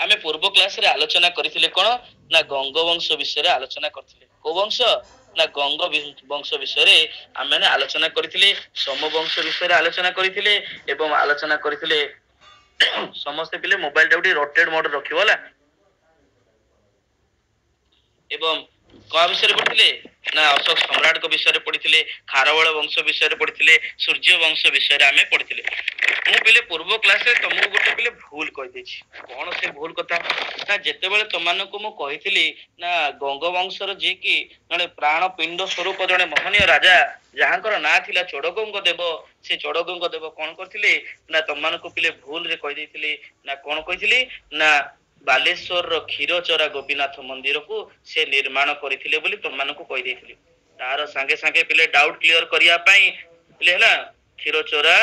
ଆମେ ପୂର୍ବ କ୍ଲାସରେ ଆଲୋଚନା କରିଥିଲେ କଣ ନା ଗଙ୍ଗ ବଂଶ ବିଷୟରେ ଆଲୋଚନା କରିଥିଲେ। କୋଉ ବଂଶ ନା ଗଙ୍ଗ ବଂଶ ବିଷୟରେ ଆମେ ଆଲୋଚନା କରିଥିଲେ, ସୋମ ବଂଶ ବିଷୟରେ ଆଲୋଚନା କରିଥିଲେ ଏବଂ ଆଲୋଚନା କରିଥିଲେ। ସମସ୍ତେ ପିଲେ ମୋବାଇଲ ଟାକୁ ଟିକେ ରୋଟେଟ ମୋଡ ରଖିବ, ହେଲା? ଏବଂ କାହା ବିଷୟରେ ପଢିଥିଲେ ନା ଅଶୋକ ସମ୍ରାଟଙ୍କ ବିଷୟରେ ପଢିଥିଲେ, ଖାରବେଳ ବଂଶ ବିଷୟରେ ପଢିଥିଲେ, ସୂର୍ଯ୍ୟ ବଂଶ ବିଷୟରେ ଆମେ ପଢିଥିଲେ। ମୁଁ ପିଲେ ପୂର୍ବ କ୍ଲାସରେ ତମକୁ ଗୋଟେ ପିଲେ ଭୁଲ କହିଦେଇଛି। କଣ ସେ ଭୁଲ କଥା ନା ଯେତେବେଳେ ତମମାନଙ୍କୁ ମୁଁ କହିଥିଲି ନା ଗଙ୍ଗ ବଂଶର ଯିଏକି ଜଣେ ପ୍ରାଣ ପିଣ୍ଡ ସ୍ୱରୂପ ଜଣେ ମହନୀୟ ରାଜା, ଯାହାଙ୍କର ନାଁ ଥିଲା ଚୋଡଗଙ୍ଗ ଦେବ, ସେ ଚୋଡଗଙ୍ଗ ଦେବ କଣ କରିଥିଲେ ନା ତମମାନଙ୍କୁ ପିଲେ ଭୁଲରେ କହିଦେଇଥିଲି ନା କଣ କହିଥିଲି ନା ବାଲେଶ୍ୱରର କ୍ଷୀରଚୋରା ଗୋପୀନାଥ ମନ୍ଦିରକୁ ସେ ନିର୍ମାଣ କରିଥିଲେ ବୋଲି ତମମାନଙ୍କୁ କହିଦେଇଥିଲି। ତାର ସାଙ୍ଗେ ସାଙ୍ଗେ ପିଲେ ଡାଉଟ କ୍ଲିୟର କରିବା ପାଇଁ ପିଲେ, ହେଲା, କ୍ଷୀରଚୋରା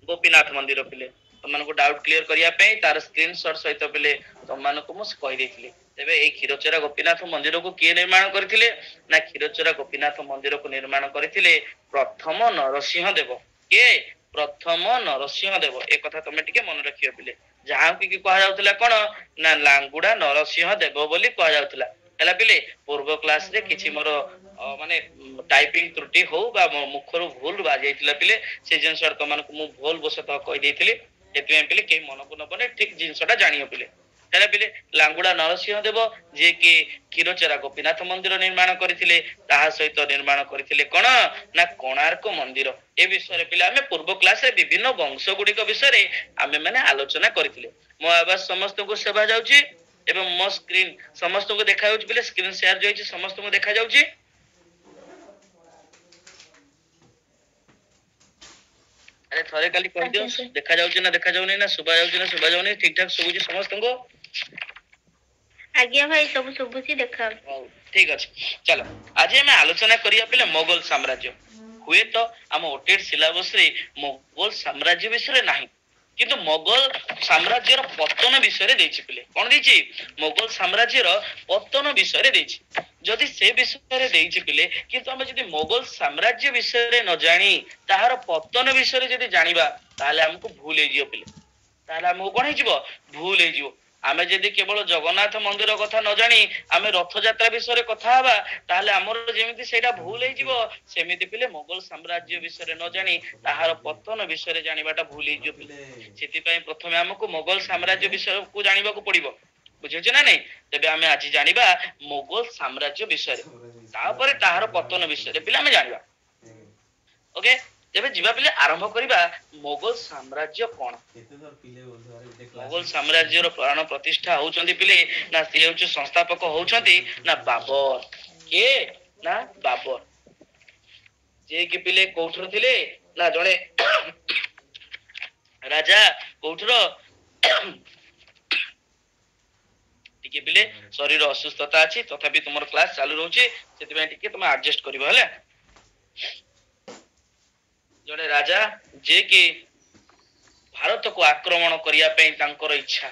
ଗୋପୀନାଥ ମନ୍ଦିର ପିଲେ ତମମାନଙ୍କୁ ଡାଉଟ କ୍ଲିୟର କରିବା ପାଇଁ ତାର ସ୍କ୍ରିନ ସଟ ସହିତ ପିଲେ ତମମାନଙ୍କୁ ମୁଁ କହିଦେଇଥିଲି। ତେବେ ଏଇ କ୍ଷୀରଚୋରା ଗୋପୀନାଥ ମନ୍ଦିରକୁ କିଏ ନିର୍ମାଣ କରିଥିଲେ ନା କ୍ଷୀରଚୋରା ଗୋପୀନାଥ ମନ୍ଦିରକୁ ନିର୍ମାଣ କରିଥିଲେ ପ୍ରଥମ ନରସିଂହ ଦେବ। କିଏ? ପ୍ରଥମ ନରସିଂହ ଦେବ। ଏ କଥା ତମେ ଟିକେ ମନେ ରଖିବ ପିଲେ, ଯାହାକୁ କି କୁହାଯାଉଥିଲା କଣ ନା ଲାଙ୍ଗୁଡା ନରସିଂହ ଦେବ ବୋଲି କୁହାଯାଉଥିଲା। ହେଲା ପିଲେ, ପୂର୍ବ କ୍ଲାସ ରେ କିଛି ମୋର ମାନେ ଟାଇପିଂ ତ୍ରୁଟି ହଉ ବା ମୋ ମୁଖରୁ ଭୁଲ ବାହାରି ଯାଇଥିଲା ପିଲେ, ସେ ଜିନିଷ ତମମାନଙ୍କୁ ମୁଁ ଭୁଲ ବଶତଃ କହିଦେଇଥିଲି। ସେଥିପାଇଁ ପିଲେ କେହି ମନକୁ ନବନି, ଠିକ ଜିନିଷଟା ଜାଣିବ ପିଲେ। ହେଲା ପିଲେ, ଲାଙ୍ଗୁଡା ନରସିଂହ ଦେବ ଯିଏକି କ୍ଷୀରଚୋରା ଗୋପୀନାଥ ମନ୍ଦିର ନିର୍ମାଣ କରିଥିଲେ, ତାହା ସହିତ ନିର୍ମାଣ କରିଥିଲେ କଣ ନା କୋଣାର୍କ ମନ୍ଦିର। ଏ ବିଷୟରେ ପିଲା ଆମେ ପୂର୍ବ କ୍ଲାସରେ ବିଭିନ୍ନ ବଂଶ ଗୁଡିକ ବିଷୟରେ ଆମେ ମାନେ ଆଲୋଚନା କରିଥିଲେ। ମୋ ଆବାଜ ସମସ୍ତଙ୍କୁ ଶୁଭା ଯାଉଛି ଏବଂ ମୋ ସ୍କ୍ରିନ ସମସ୍ତଙ୍କୁ ଦେଖାଯାଉଛି ପିଲେ? ସ୍କ୍ରିନ ସେୟାର ଯୋଉ ହେଇଛି ସମସ୍ତଙ୍କୁ ଦେଖାଯାଉଛି? ଆରେ ଥରେ ଖାଲି କହିଦିଅ, ଆଜ୍ଞା ସାର୍। ଦେଖାଯାଉଛି ନା ଦେଖାଯାଉନି, ନା ଶୁଭା ଯାଉଛି ନା ଶୁଭା ଯାଉନି? ଠିକ ଠାକ ଶୁଭୁଛି ସମସ୍ତଙ୍କୁ? ଆଜ୍ଞା ଭାଇ, ସବୁ ଶୁଭୁଛି, ଦେଖା ହଉ, ଠିକ ଅଛି। ଚାଲ, ଆଜି ଆମେ ଆଲୋଚନା କରିବା ପିଲେ ମୋଗଲ ସାମ୍ରାଜ୍ୟ। ହୁଏତ ଆମ ଓଟେଡ ସିଲାବସ ରେ ମୋଗଲ ସାମ୍ରାଜ୍ୟ ବିଷୟରେ ନାହିଁ, କିନ୍ତୁ ମୋଗଲ ସାମ୍ରାଜ୍ୟର ପତନ ବିଷୟରେ ଦେଇଛି ପିଲେ। କଣ ଦେଇଛି? ମୋଗଲ ସାମ୍ରାଜ୍ୟର ପତନ ବିଷୟରେ ଦେଇଛି। ଯଦି ସେ ବିଷୟରେ ଦେଇଛି ପିଲେ, କିନ୍ତୁ ଆମେ ଯଦି ମୋଗଲ ସାମ୍ରାଜ୍ୟ ବିଷୟରେ ନ ଜାଣି ତାହାର ପତନ ବିଷୟରେ ଯଦି ଜାଣିବା, ତାହେଲେ ଆମକୁ ଭୁଲ ହେଇଯିବ ପିଲେ। ତାହେଲେ ଆମକୁ କଣ ହେଇଯିବ? ଭୁଲ ହେଇଯିବ। ଆମେ ଯଦି କେବଳ ଜଗନ୍ନାଥ ମନ୍ଦିର କଥା ନ ଜାଣି ଆମେ ରଥଯାତ୍ରା ବିଷୟରେ କଥା ହବା, ତାହେଲେ ଆମର ଯେମିତି ସେଇଟା ଭୁଲ ହେଇଯିବ, ସେମିତି ପିଲେ ମୋଗଲ ସାମ୍ରାଜ୍ୟ ବିଷୟରେ ନ ଜାଣି ତାହାର ପତନ ବିଷୟରେ ଜାଣିବାଟା ଭୁଲ ହେଇଯିବ ପିଲେ। ସେଥିପାଇଁ ପ୍ରଥମେ ଆମକୁ ମୋଗଲ ସାମ୍ରାଜ୍ୟ ବିଷୟକୁ ଜାଣିବାକୁ ପଡିବ। ବୁଝିହଉଛି ନା ନାଇଁ? ତେବେ ଆମେ ଆଜି ଜାଣିବା ମୋଗଲ ସାମ୍ରାଜ୍ୟ ବିଷୟରେ, ତାପରେ ତାହାର ପତନ ବିଷୟରେ ପିଲେ ଆମେ ଜାଣିବା। ଓକେ, ତେବେ ଯିବା ପିଲେ, ଆରମ୍ଭ କରିବା ମୋଗଲ ସାମ୍ରାଜ୍ୟ କଣ। ମୋଗଲ ସାମ୍ରାଜ୍ୟର ପ୍ରାଣ ପ୍ରତିଷ୍ଠା ହଉଛନ୍ତି ପିଲେ ନା ସିଏ ହଉଛି ସଂସ୍ଥାପକ ହଉଛନ୍ତି ନା ବାବର। କିଏ ନା ବାବର, ଯିଏ କି ପିଲେ କୋଉଠୁର ଥିଲେ ନା ଜଣେ ରାଜା କୋଉଠୁର। ଟିକେ ପିଲେ ଶରୀର ଅସୁସ୍ଥତା ଅଛି, ତଥାପି ତୁମର କ୍ଲାସ ଚାଲୁ ରହୁଛି, ସେଥିପାଇଁ ଟିକେ ତମେ ଆଡଜଷ୍ଟ କରିବ। ହେଲା, ଜଣେ ରାଜା ଯିଏ କି ଭାରତକୁ ଆକ୍ରମଣ କରିବା ପାଇଁ ତାଙ୍କର ଇଚ୍ଛା,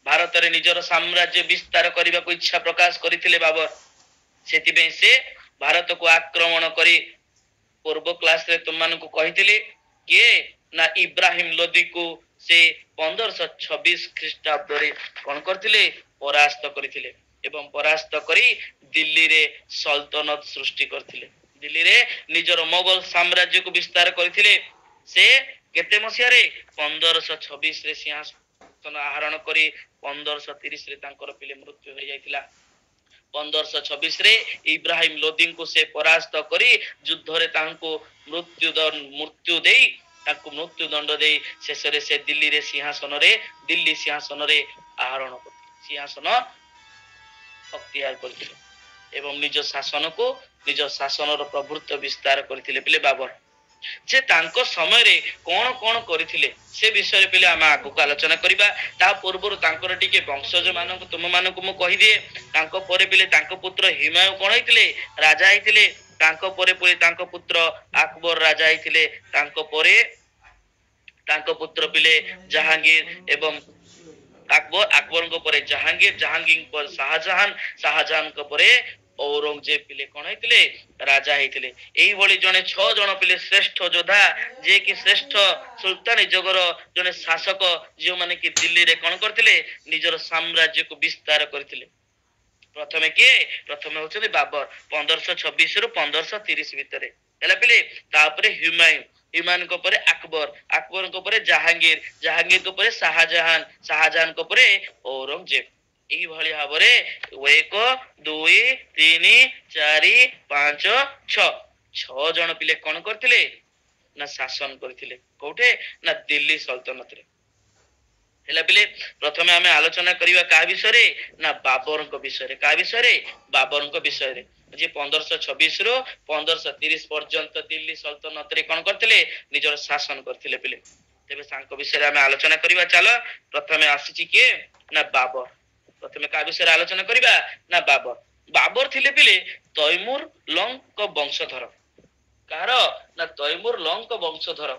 ଭାରତରେ ନିଜର ସାମ୍ରାଜ୍ୟ ବିସ୍ତାର କରିବାକୁ ଇଚ୍ଛା ପ୍ରକାଶ କରିଥିଲେ ବାବର। ସେଥିପାଇଁ ସେ ଭାରତକୁ ଆକ୍ରମଣ କରି, ପୂର୍ବ କ୍ଲାସରେ ତୁମମାନଙ୍କୁ କହିଥିଲି, କିଏ ନା ଇବ୍ରାହିମ ଲୋଦିକୁ ସେ 1526 ଖ୍ରୀଷ୍ଟାବ୍ଦରେ କଣ କରିଥିଲେ? ପରାସ୍ତ କରିଥିଲେ ଏବଂ ପରାସ୍ତ କରି ଦିଲ୍ଲୀରେ ସଲତନତ ସୃଷ୍ଟି କରିଥିଲେ। ଦିଲ୍ଲୀରେ ନିଜର ମୋଗଲ ସାମ୍ରାଜ୍ୟକୁ ବିସ୍ତାର କରିଥିଲେ। ସେ କେତେ ମସିହାରେ? 1526ରେ ସିଂହାସନ ଆହରଣ କରି 1530ରେ ତାଙ୍କର ପିଲେ ମୃତ୍ୟୁ ହେଇଯାଇଥିଲା। 1526ରେ ଇବ୍ରାହିମ ଲୋଦିଙ୍କୁ ସେ ପରାସ୍ତ କରି ଯୁଦ୍ଧରେ ତାଙ୍କୁ ମୃତ୍ୟୁ ଦେଇ, ତାଙ୍କୁ ମୃତ୍ୟୁ ଦଣ୍ଡ ଦେଇ ଶେଷରେ ସେ ଦିଲ୍ଲୀରେ ସିଂହାସନରେ, ଦିଲ୍ଲୀ ସିଂହାସନରେ ଆହରଣ କରିଥିଲେ, ସିଂହାସନ ଅକ୍ତିଆର କରିଥିଲେ ଏବଂ ନିଜ ଶାସନକୁ, ନିଜ ଶାସନର ପ୍ରଭୁତ୍ୱ ବିସ୍ତାର କରିଥିଲେ ପିଲେ ବାବର। ସେ ତାଙ୍କ ସମୟରେ କଣ କଣ କରିଥିଲେ ସେ ବିଷୟରେ ପିଲେ ଆମେ ଆଗକୁ ଆଲୋଚନା କରିବା। ତା ପୂର୍ବରୁ ତାଙ୍କର ଟିକେ ବଂଶଜ ମାନଙ୍କୁ ତୁମ ମାନଙ୍କୁ ମୁଁ କହିଦିଏ। ତାଙ୍କ ପରେ ପିଲେ ତାଙ୍କ ପୁତ୍ର ହିମାୟୁ କଣ ହେଇଥିଲେ? ରାଜା ହେଇଥିଲେ। ତାଙ୍କ ପରେ ପରେ ତାଙ୍କ ପୁତ୍ର ଆକବର ରାଜା ହେଇଥିଲେ। ତାଙ୍କ ପରେ ତାଙ୍କ ପୁତ୍ର ପିଲେ ଜାହାଙ୍ଗୀର ଏବଂ ଆକବର, ଆକବରଙ୍କ ପରେ ଜାହାଙ୍ଗୀର, ଜାହାଙ୍ଗୀରଙ୍କ ପରେ ଶାହଜାହାନ, ଶାହଜାହାନଙ୍କ ପରେ ଔରଙ୍ଗଜେବ ପିଲେ କଣ ହେଇଥିଲେ? ରାଜା ହେଇଥିଲେ। ଏଇଭଳି ଜଣେ 6 ଜଣ ପିଲେ ଶ୍ରେଷ୍ଠ ଯୋଦ୍ଧା, ଯିଏକି ଶ୍ରେଷ୍ଠ ସୁଲତାନୀ ଯୁଗର ଜଣେ ଶାସକ, ଯେଉଁମାନେ କି ଦିଲ୍ଲୀରେ କଣ କରିଥିଲେ? ନିଜର ସାମ୍ରାଜ୍ୟକୁ ବିସ୍ତାର କରିଥିଲେ। ପ୍ରଥମେ କିଏ? ପ୍ରଥମେ ହଉଛନ୍ତି ବାବର, 1526 ରୁ 1530 ଭିତରେ ହେଲା ପିଲେ। ତାପରେ ହୁମାୟୁନ, ହୁମାୟୁନଙ୍କ ପରେ ଆକବର, ଆକବରଙ୍କ ପରେ ଜାହାଙ୍ଗୀର, ଜାହାଙ୍ଗୀରଙ୍କ ପରେ ଶାହଜାହାନ, ଶାହଜାହାନଙ୍କ ପରେ ଔରଙ୍ଗଜେବ। ଏଇଭଳି ଭାବରେ 1 2 3 4 5 6, 6 ଜଣ ପିଲେ କଣ କରିଥିଲେ ନା ଶାସନ କରିଥିଲେ। କୋଉଠି ନା ଦିଲ୍ଲୀ ସଲତନତରେ। ହେଲା ପିଲେ, ପ୍ରଥମେ ଆମେ ଆଲୋଚନା କରିବା କାହା ବିଷୟରେ ନା ବାବରଙ୍କ ବିଷୟରେ। କାହା ବିଷୟରେ? ବାବରଙ୍କ ବିଷୟରେ, ଯିଏ 1526 ରୁ 1530 ପର୍ଯ୍ୟନ୍ତ ଦିଲ୍ଲୀ ସଲତନତରେ କଣ କରିଥିଲେ? ନିଜର ଶାସନ କରିଥିଲେ ପିଲେ। ତେବେ ତାଙ୍କ ବିଷୟରେ ଆମେ ଆଲୋଚନା କରିବା। ଚାଲ, ପ୍ରଥମେ ଆସିଛି କିଏ ନା ବାବର। ପ୍ରଥମେ କାହା ବିଷୟରେ ଆଲୋଚନା କରିବା ନା ବାବର। ବାବର ଥିଲେ ପିଲେ ତୈମୁର ଲଙ୍କ ବଂଶଧର। କାହାର ନା ତୈମୁର ଲଙ୍କ ବଂଶଧର।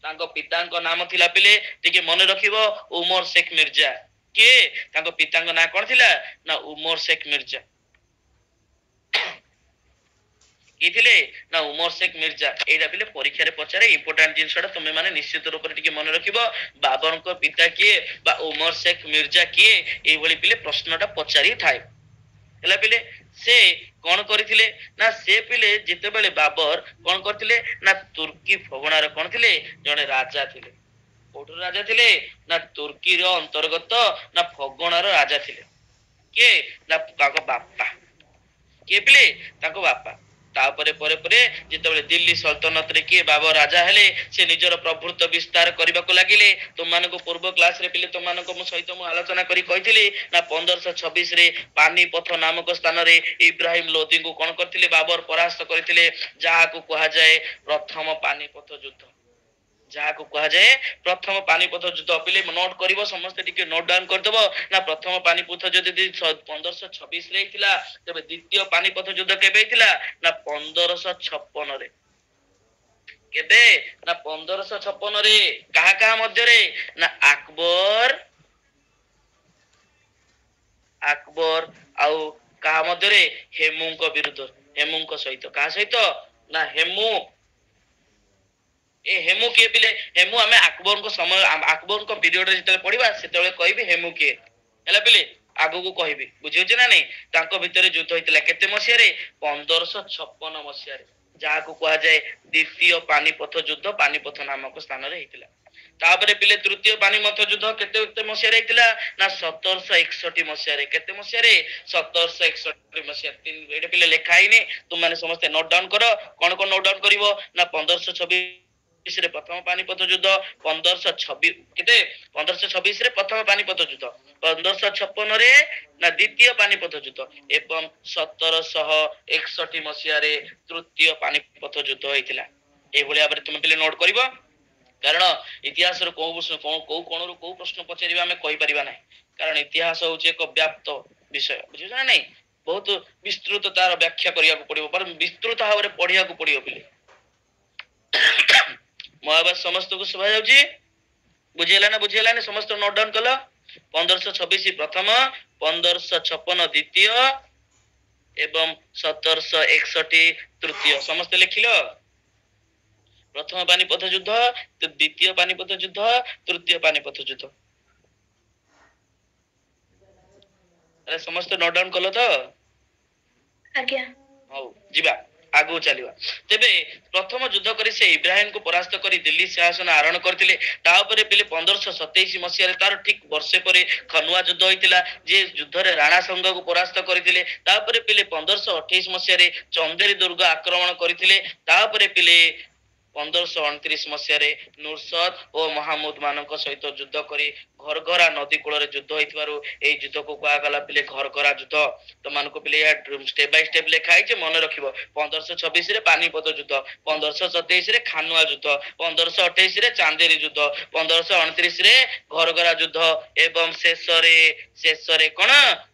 ତାଙ୍କ ପିତାଙ୍କ ନାମ ଥିଲା ପିଲେ, ଟିକେ ମନେ ରଖିବ, ଉମର ଶେଖ ମିର୍ଜା। କିଏ? ତାଙ୍କ ପିତାଙ୍କ ନାଁ କଣ ଥିଲା ନା ଉମର ଶେଖ ମିର୍ଜା। କିଏ ଥିଲେ ନା ଉମର ଶେଖ ମିର୍ଜା। ଏଇଟା ପିଲେ ପରୀକ୍ଷାରେ ପଚାରେ, ଇମ୍ପୋର୍ଟାଣ୍ଟ ଜିନିଷଟା, ତୁମେ ମାନେ ନିଶ୍ଚିତ ରୂପରେ ଟିକେ ମନେ ରଖିବ। ବାବରଙ୍କ ପିତା କିଏ ବା ଉମର ଶେଖ ମିର୍ଜା କିଏ, ଏଇଭଳି ପିଲେ ପ୍ରଶ୍ନଟା ପଚାରି ଥାଏ। ହେଲା ପିଲେ, ସେ କଣ କରିଥିଲେ ନା ସେ ପିଲେ ଯେତେବେଳେ ବାବର କଣ କରିଥିଲେ ନା ତୁର୍କୀ ଫଗଣାର କଣ ଥିଲେ? ଜଣେ ରାଜା ଥିଲେ। କୋଉଠୁ ରାଜା ଥିଲେ ନା ତୁର୍କୀର ଅନ୍ତର୍ଗତ ନା ଫଗଣାର ରାଜା ଥିଲେ। କିଏ ନା ତାଙ୍କ ବାପା। କିଏ ପିଲେ? ତାଙ୍କ ବାପା। ତାପରେ ପରେ ପରେ ଯେତେବେଳେ ଦିଲ୍ଲୀ ସଲତନତରେ କିଏ ବାବର ରାଜା ହେଲେ, ସେ ନିଜର ପ୍ରଭୃତ ବିସ୍ତାର କରିବାକୁ ଲାଗିଲେ। ତୁମମାନଙ୍କୁ ପୂର୍ବ କ୍ଲାସରେ ପିଲେ ତୁମମାନଙ୍କ ସହିତ ମୁଁ ଆଲୋଚନା କରି କହିଥିଲି ନା 1526ରେ ପାନିପଥ ନାମକ ସ୍ଥାନରେ ଇବ୍ରାହିମ ଲୋଦିଙ୍କୁ କଣ କରିଥିଲେ? ବାବର ପରାସ୍ତ କରିଥିଲେ, ଯାହାକୁ କୁହାଯାଏ ପ୍ରଥମ ପାନିପଥ ଯୁଦ୍ଧ। ଯାହାକୁ କୁହାଯାଏ ପ୍ରଥମ ପାନିପଥ ଯୁଦ୍ଧ। ପିଲେ ନୋଟ କରିବ ସମସ୍ତେ, ଟିକେ ନୋଟ ଡାଉନ କରିଦବ ନା ପ୍ରଥମ ପାନିପଥ ଯଦି 1526ରେ ହେଇଥିଲା, ତେବେ ଦ୍ୱିତୀୟ ପାନିପଥ ଯୁଦ୍ଧ କେବେ ହେଇଥିଲା ନା 1556ରେ। କେବେ ନା 1556ରେ। କାହା କାହା ମଧ୍ୟରେ ନା ଆକବର, ଆକବର ଆଉ କାହା ମଧ୍ୟରେ? ହେମୁଙ୍କ ବିରୁଦ୍ଧ, ହେମୁଙ୍କ ସହିତ। କାହା ସହିତ ନା ହେମୁ। ଏ ହେମୁ କିଏ ପିଲେ? ହେମୁ ଆମେ ଆକବରଙ୍କ ସମୟ, ଆକବରଙ୍କ ପିରିୟଡରେ ଯେତେବେଳେ ପଢିବା ସେତେବେଳେ କହିବି ହେମୁ କିଏ। ହେଲା ପିଲେ, ଆଗକୁ କହିବି, ବୁଝିହଉଛି ନା ନାଇଁ? ତାଙ୍କ ଭିତରେ ଯୁଦ୍ଧ ହେଇଥିଲା କେତେ ମସିହାରେ? 1556 ମସିହାରେ, ଯାହାକୁ କୁହାଯାଏ ଦ୍ୱିତୀୟ ପାନିପଥ ଯୁଦ୍ଧ। ପାନିପଥ ନାମକ ସ୍ଥାନରେ ହେଇଥିଲା। ତାପରେ ପିଲେ ତୃତୀୟ ପାନିପଥ ଯୁଦ୍ଧ କେତେ କେତେ ମସିହାରେ ହେଇଥିଲା ନା 1761 ମସିହାରେ। କେତେ ମସିହାରେ? 1761 ମସିହା। ଏଇଟା ପିଲେ ଲେଖା ହେଇନି, ତୁମମାନେ ସମସ୍ତେ ନୋଟ ଡାଉନ କର। କଣ କଣ ନୋଟ ଡାଉନ କରିବ ନା 1526ରେ ପ୍ରଥମ ପାନିପଥ ଯୁଦ୍ଧ, 1526 କେତେ 1526ରେ ପ୍ରଥମ ପାନିପଥ ଯୁଦ୍ଧ, 1556ରେ ନା ଦ୍ୱିତୀୟ ପାନିପଥ ଯୁଦ୍ଧ ଏବଂ 1761 ମସିହାରେ ତୃତୀୟ ପାନିପଥ ଯୁଦ୍ଧ ହେଇଥିଲା। ଏଇଭଳି ଭାବରେ ତୁମେ ପିଲେ ନୋଟ କରିବ, କାରଣ ଇତିହାସର କୋଉ କୋଉ କୋଣରୁ କୋଉ ପ୍ରଶ୍ନ ପଚାରିବା ଆମେ କହିପାରିବା ନାହିଁ, କାରଣ ଇତିହାସ ହଉଛି ଏକ ବ୍ୟାପ୍ତ ବିଷୟ। ବୁଝୁଛ ନା ନାଇଁ? ବହୁତ ବିସ୍ତୃତ ତାର ବ୍ୟାଖ୍ୟା କରିବାକୁ ପଡିବ, ବିସ୍ତୃତ ଭାବରେ ପଢିବାକୁ ପଡିବ ପିଲେ। ମୋ ଆବାଜ ସମସ୍ତଙ୍କୁ ଶୁଭା ଯାଉଛି? ବୁଝିହେଲା ନା ବୁଝିହେଲାନି? ସମସ୍ତେ ନୋଟ ଡାଉନ କଲ? 1526 ପ୍ରଥମ, 1556 ଦ୍ୱିତୀୟ ଏବଂ 1761 ତୃତୀୟ। ସମସ୍ତେ ଲେଖିଲ? ପ୍ରଥମ ପାନିପଥ ଯୁଦ୍ଧ, ଦ୍ୱିତୀୟ ପାନିପଥ ଯୁଦ୍ଧ, ତୃତୀୟ ପାନିପଥ ଯୁଦ୍ଧ। ଆରେ ସମସ୍ତେ ନୋଟ ଡାଉନ କଲ ତ? ଆଜ୍ଞା। ହଉ, ଯିବା ଆଗକୁ ଚାଲିବା। ତେବେ ପ୍ରଥମ ଯୁଦ୍ଧ କରି ସେ ଇବ୍ରାହିମକୁ ପରାସ୍ତ କରି ଦିଲ୍ଲୀ ସିଂହାସନ ଆରୋହଣ କରିଥିଲେ। ତାପରେ ପିଲେ 1527 ମସିହାରେ ତାର ଠିକ ବର୍ଷେ ପରେ ଖନୁଆ ଯୁଦ୍ଧ ହେଇଥିଲା, ଯେ ଯୁଦ୍ଧରେ ରାଣା ସଂଘକୁ ପରାସ୍ତ କରିଥିଲେ। ତାପରେ ପିଲେ 1528 ମସିହାରେ ଚନ୍ଦେରୀ ଦୁର୍ଗ ଆକ୍ରମଣ କରିଥିଲେ। ତାପରେ ପିଲେ 1529 ମସିହାରେ ନୁରସଦ ଓ ମହମୁଦ ମାନଙ୍କ ସହିତ ଯୁଦ୍ଧ କରି ଘରଘରା ନଦୀ କୂଳରେ ଯୁଦ୍ଧ ହେଇଥିବାରୁ ଏଇ ଯୁଦ୍ଧକୁ କୁହାଗଲା ପିଲେ ଘରଘରା ଯୁଦ୍ଧ। ତମାନଙ୍କୁ ପିଲେ ଏହା ଷ୍ଟେପ ବାଇ ଷ୍ଟେପ ଲେଖା ହେଇଛି, ମନେ ରଖିବ। 1526ରେ ପାନିପଥ ଯୁଦ୍ଧ, 1527ରେ ଖାନୁଆ ଯୁଦ୍ଧ, 1528ରେ ଚାନ୍ଦେରୀ ଯୁଦ୍ଧ, 1529ରେ ଘରଘରା ଯୁଦ୍ଧ ଏବଂ ଶେଷରେ କଣ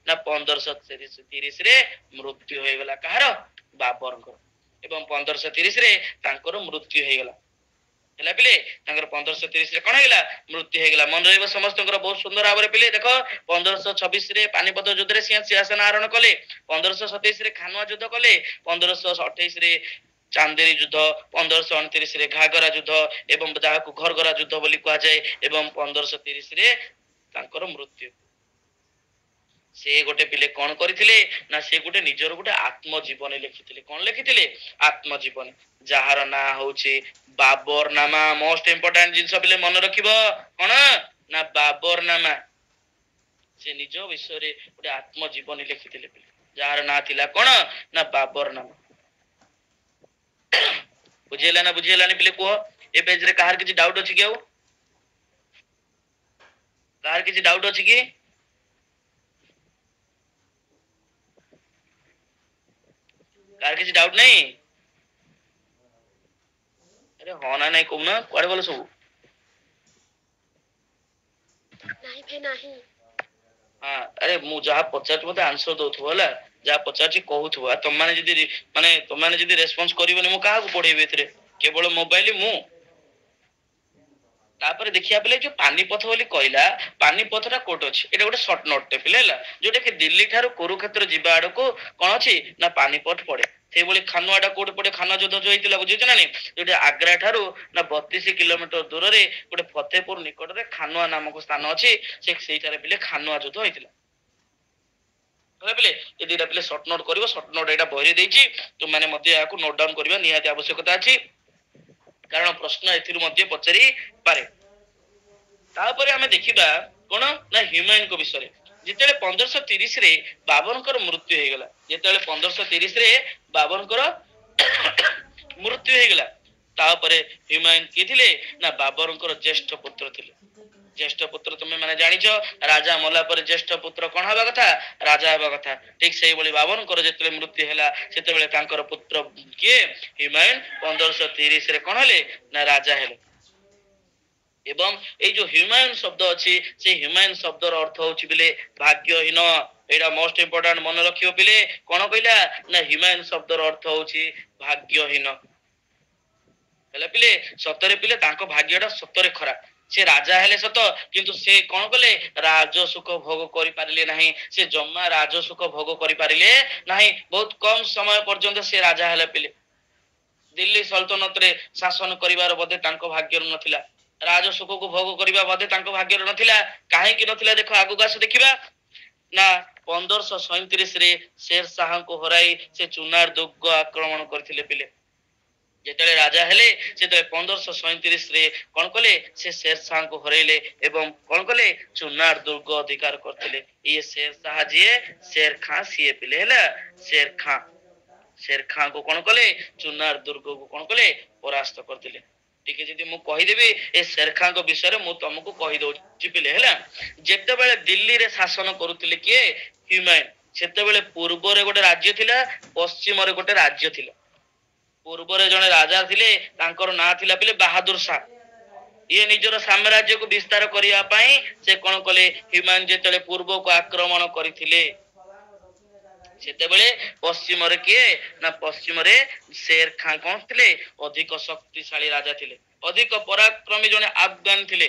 ନା 1530ରେ ମୃତ୍ୟୁ ହେଇଗଲା କାହାର? ବାବରଙ୍କର। ଏବଂ 1530ରେ ତାଙ୍କର ମୃତ୍ୟୁ ହେଇଗଲା। ହେଲା ପିଲେ, ତାଙ୍କର 1530 ରେ କଣ ହେଇଗଲା? ମୃତ୍ୟୁ ହେଇଗଲା। ମନେ ରହିବ ସମସ୍ତଙ୍କର ବହୁତ ସୁନ୍ଦର ଭାବରେ ପିଲେ। ଦେଖ, 1526 ରେ ପାନିପଥ ଯୁଦ୍ଧରେ ସିଂହାସନ ଆରୋହଣ କଲେ, 1527 ରେ ଖାନୁଆ ଯୁଦ୍ଧ କଲେ, 1528 ରେ ଚାନ୍ଦେରୀ ଯୁଦ୍ଧ, 1529 ରେ ଘାଗରା ଯୁଦ୍ଧ ଏବଂ ଯାହାକୁ ଘରଘରା ଯୁଦ୍ଧ ବୋଲି କୁହାଯାଏ, ଏବଂ 1530 ରେ ତାଙ୍କର ମୃତ୍ୟୁ। ସେ ଗୋଟେ ପିଲେ କଣ କରିଥିଲେ ନା, ସେ ଗୋଟେ ନିଜର ଗୋଟେ ଆତ୍ମଜୀବନୀ ଲେଖିଥିଲେ। କଣ ଲେଖିଥିଲେ? ଆତ୍ମଜୀବନୀ, ଯାହାର ନାଁ ହଉଛି ବାବର ନାମା। ମୋଷ୍ଟ ଇମ୍ପୋର୍ଟାଣ୍ଟ ଜିନିଷ ପିଲେ, ମନେ ରଖିବ। କଣ ନା ବାବର ନାମା। ସେ ନିଜ ବିଷୟରେ ଗୋଟେ ଆତ୍ମଜୀବନୀ ଲେଖିଥିଲେ ପିଲେ, ଯାହାର ନାଁ ଥିଲା କଣ ନା ବାବର ନାମା। ବୁଝିହେଲା ନା ବୁଝିହେଲାନି ପିଲେ କୁହ? ଏ ପେଜରେ କାହାର କିଛି ଡାଉଟ ଅଛି କି? ଆଉ କାହାର କିଛି ଡାଉଟ ଅଛି କି? କାହାର କିଛି ଡାଉଟ ନାହିଁ? ଆରେ ହଁ ନା ନାଇଁ କହୁନ, କୁଆଡେ ଗଲ ସବୁ? ନାହିଁ ଭାଇ, ନାହିଁ। ହଁ, ଆରେ ମୁଁ ଯାହା ପଚାରୁଛି ମତେ ଆନ୍ସର ଦଉଥିବ, ହେଲା? ଯାହା ପଚାରୁଛି କହୁଥିବ। ଆଉ ତମମାନେ ଯଦି ମାନେ ତମମାନେ ଯଦି ରେସ୍ପନ୍ସ କରିବନି, ମୁଁ କାହାକୁ ପଢେଇବି ଏଥିରେ? କେବଳ ମୋବାଇଲ ମୁଁ। ତାପରେ ଦେଖିବା ପିଲେ, ଯୋଉ ପାନିପଥ ବୋଲି କହିଲା, ପାନିପଥଟା କୋଉଠି ଅଛି? ଏଇଟା ଗୋଟେ ସର୍ଟ ନୋଟ ଟେ ପିଲେ, ହେଲା? ଯୋଉଟା କି ଦିଲ୍ଲୀ ଠାରୁ କୁରୁକ୍ଷେତ୍ର ଯିବା ଆଡକୁ କଣ ଅଛି ନା ପାନିପଥ ପଡେ। ସେଇଭଳି ଖାନୁଆଟା କୋଉଠି ପଡେ? ଖାନୁଆ ଯୁଦ୍ଧ ଯୋଉ ହେଇଥିଲା, ବୁଝୁଛ ନା ନାଇଁ? ଯୋଉଠି ଆଗ୍ରା ଠାରୁ ନା 32 କିଲୋମିଟର ଦୂରରେ ଗୋଟେ ଫତେପୁର ନିକଟରେ ଖାନୁଆ ନାମକ ସ୍ଥାନ ଅଛି, ସେ ସେଇଠାରେ ପିଲେ ଖାନୁଆ ଯୁଦ୍ଧ ହେଇଥିଲା। ହେଲା ପିଲେ, ଏ ଦିଟା ପିଲେ ସର୍ଟ ନୋଟ କରିବ। ସର୍ଟ ନୋଟ ଏଇଟା ବହିରେ ଦେଇଛି, ତୁମମାନେ ମଧ୍ୟ ଏହାକୁ ନୋଟ ଡାଉନ କରିବା ନିହାତି ଆବଶ୍ୟକତା ଅଛି, କାରଣ ପ୍ରଶ୍ନ ଏଥିରୁ ମଧ୍ୟ ପଚାରି ପାରେ। ତାପରେ ଆମେ ଦେଖିବା କଣ ନା ହ୍ୟୁମାୟୁନଙ୍କ ବିଷୟରେ। ଯେତେବେଳେ 1530 ରେ ବାବରଙ୍କର ମୃତ୍ୟୁ ହେଇଗଲା, ଯେତେବେଳେ 1530 ରେ ବାବରଙ୍କର ମୃତ୍ୟୁ ହେଇଗଲା, ତାପରେ ହ୍ୟୁମାୟୁନ କିଏ ଥିଲେ ନା ବାବରଙ୍କର ଜ୍ୟେଷ୍ଠ ପୁତ୍ର ଥିଲେ। ଜ୍ୟେଷ୍ଠ ପୁତ୍ର, ତୁମେ ମାନେ ଜାଣିଛ, ରାଜା ମଲା ପରେ ଜ୍ୟେଷ୍ଠ ପୁତ୍ର କଣ ହେବା କଥା? ରାଜା ହେବା କଥା। ଠିକ ସେଇଭଳି ବାବରଙ୍କର ଯେତେବେଳେ ମୃତ୍ୟୁ ହେଲା, ସେତେବେଳେ ତାଙ୍କର ପୁତ୍ର କିଏ? ହ୍ୟୁମାୟୁନ 1530 ରେ କଣ ହେଲେ ନା ରାଜା ହେଲେ। ଏବଂ ଏଇ ଯୋଉ ହ୍ୟୁମାୟୁନ ଶବ୍ଦ ଅଛି, ସେଇ ହ୍ୟୁମାୟୁନ ଶବ୍ଦର ଅର୍ଥ ହଉଛି ପିଲେ ଭାଗ୍ୟହୀନ। ଏଇଟା ମୋଷ୍ଟ ଇମ୍ପୋର୍ଟାଣ୍ଟ, ମନେ ରଖିବ ପିଲେ। କଣ କହିଲା ନା ହ୍ୟୁମାୟୁନ ଶବ୍ଦର ଅର୍ଥ ହଉଛି ଭାଗ୍ୟହୀନ। ହେଲା ପିଲେ, ସତରେ ପିଲେ ତାଙ୍କ ଭାଗ୍ୟଟା ସତରେ ଖରାପ। ସେ ରାଜା ହେଲେ ସତ, କିନ୍ତୁ ସେ କଣ କଲେ? ରାଜସୁଖ ଭୋଗ କରିପାରିଲେ ନାହିଁ। ସେ ଜମା ରାଜସୁଖ ଭୋଗ କରିପାରିଲେ ନାହିଁ। ବହୁତ କମ ସମୟ ପର୍ଯ୍ୟନ୍ତ ସେ ରାଜା ହେଲେ ପିଲେ। ଦିଲ୍ଲୀ ସଲତନତରେ ଶାସନ କରିବାର ବୋଧେ ତାଙ୍କ ଭାଗ୍ୟରେ ନଥିଲା। ରାଜସୁଖକୁ ଭୋଗ କରିବା ବୋଧେ ତାଙ୍କ ଭାଗ୍ୟରେ ନଥିଲା। କାହିଁକି ନଥିଲା? ଦେଖ, ଆଗକୁ ଆସ, ଦେଖିବା ନା 1537 ରେ ଶେର ଶାହାଙ୍କୁ ହରାଇ ସେ ଚୁନାର ଦୁର୍ଗ ଆକ୍ରମଣ କରିଥିଲେ ପିଲେ। ଯେତେବେଳେ ରାଜା ହେଲେ, ସେତେବେଳେ 1537 ରେ କଣ କଲେ? ସେ ଶେର ଶାହାଙ୍କୁ ହରାଇଲେ ଏବଂ କଣ କଲେ? ଚୁନାର ଦୁର୍ଗ ଅଧିକାର କରିଥିଲେ। ଇଏ ଶେର ଶାହା ଯିଏ, ଶେର ଖାଁ ସିଏ ପିଲେ, ହେଲା? ଶେର ଖାଁ, ଶେର ଖାଁକୁ କଣ କଲେ? ଚୁନାର ଦୁର୍ଗକୁ କଣ କଲେ? ପରାସ୍ତ କରିଥିଲେ। ଟିକେ ଯଦି ମୁଁ କହିଦେବି ଏ ଶେର ଖାଁଙ୍କ ବିଷୟରେ, ମୁଁ ତମକୁ କହିଦଉଛି ପିଲେ, ହେଲା? ଯେତେବେଳେ ଦିଲ୍ଲୀରେ ଶାସନ କରୁଥିଲେ କିଏ? ହ୍ୟୁମାୟୁନ। ସେତେବେଳେ ପୂର୍ବରେ ଗୋଟେ ରାଜ୍ୟ ଥିଲା, ପଶ୍ଚିମରେ ଗୋଟେ ରାଜ୍ୟ ଥିଲା। ପୂର୍ବରେ ଜଣେ ରାଜା ଥିଲେ, ତାଙ୍କର ନାଁ ଥିଲା ପିଲେ ବାହାଦୁର ଶାହ। ଇଏ ନିଜର ସାମ୍ରାଜ୍ୟକୁ ବିସ୍ତାର କରିବା ପାଇଁ ସେ କଣ କଲେ? ହ୍ୟୁମାୟୁନ ଯେତେବେଳେ ପୂର୍ବକୁ ଆକ୍ରମଣ କରିଥିଲେ, ସେତେବେଳେ ପଶ୍ଚିମରେ କିଏ ନା ପଶ୍ଚିମରେ ଶେର ଖାଁ କଣ ଥିଲେ? ଅଧିକ ଶକ୍ତିଶାଳୀ ରାଜା ଥିଲେ, ଅଧିକ ପରାକ୍ରମୀ ଜଣେ ଆଫଗାନ ଥିଲେ।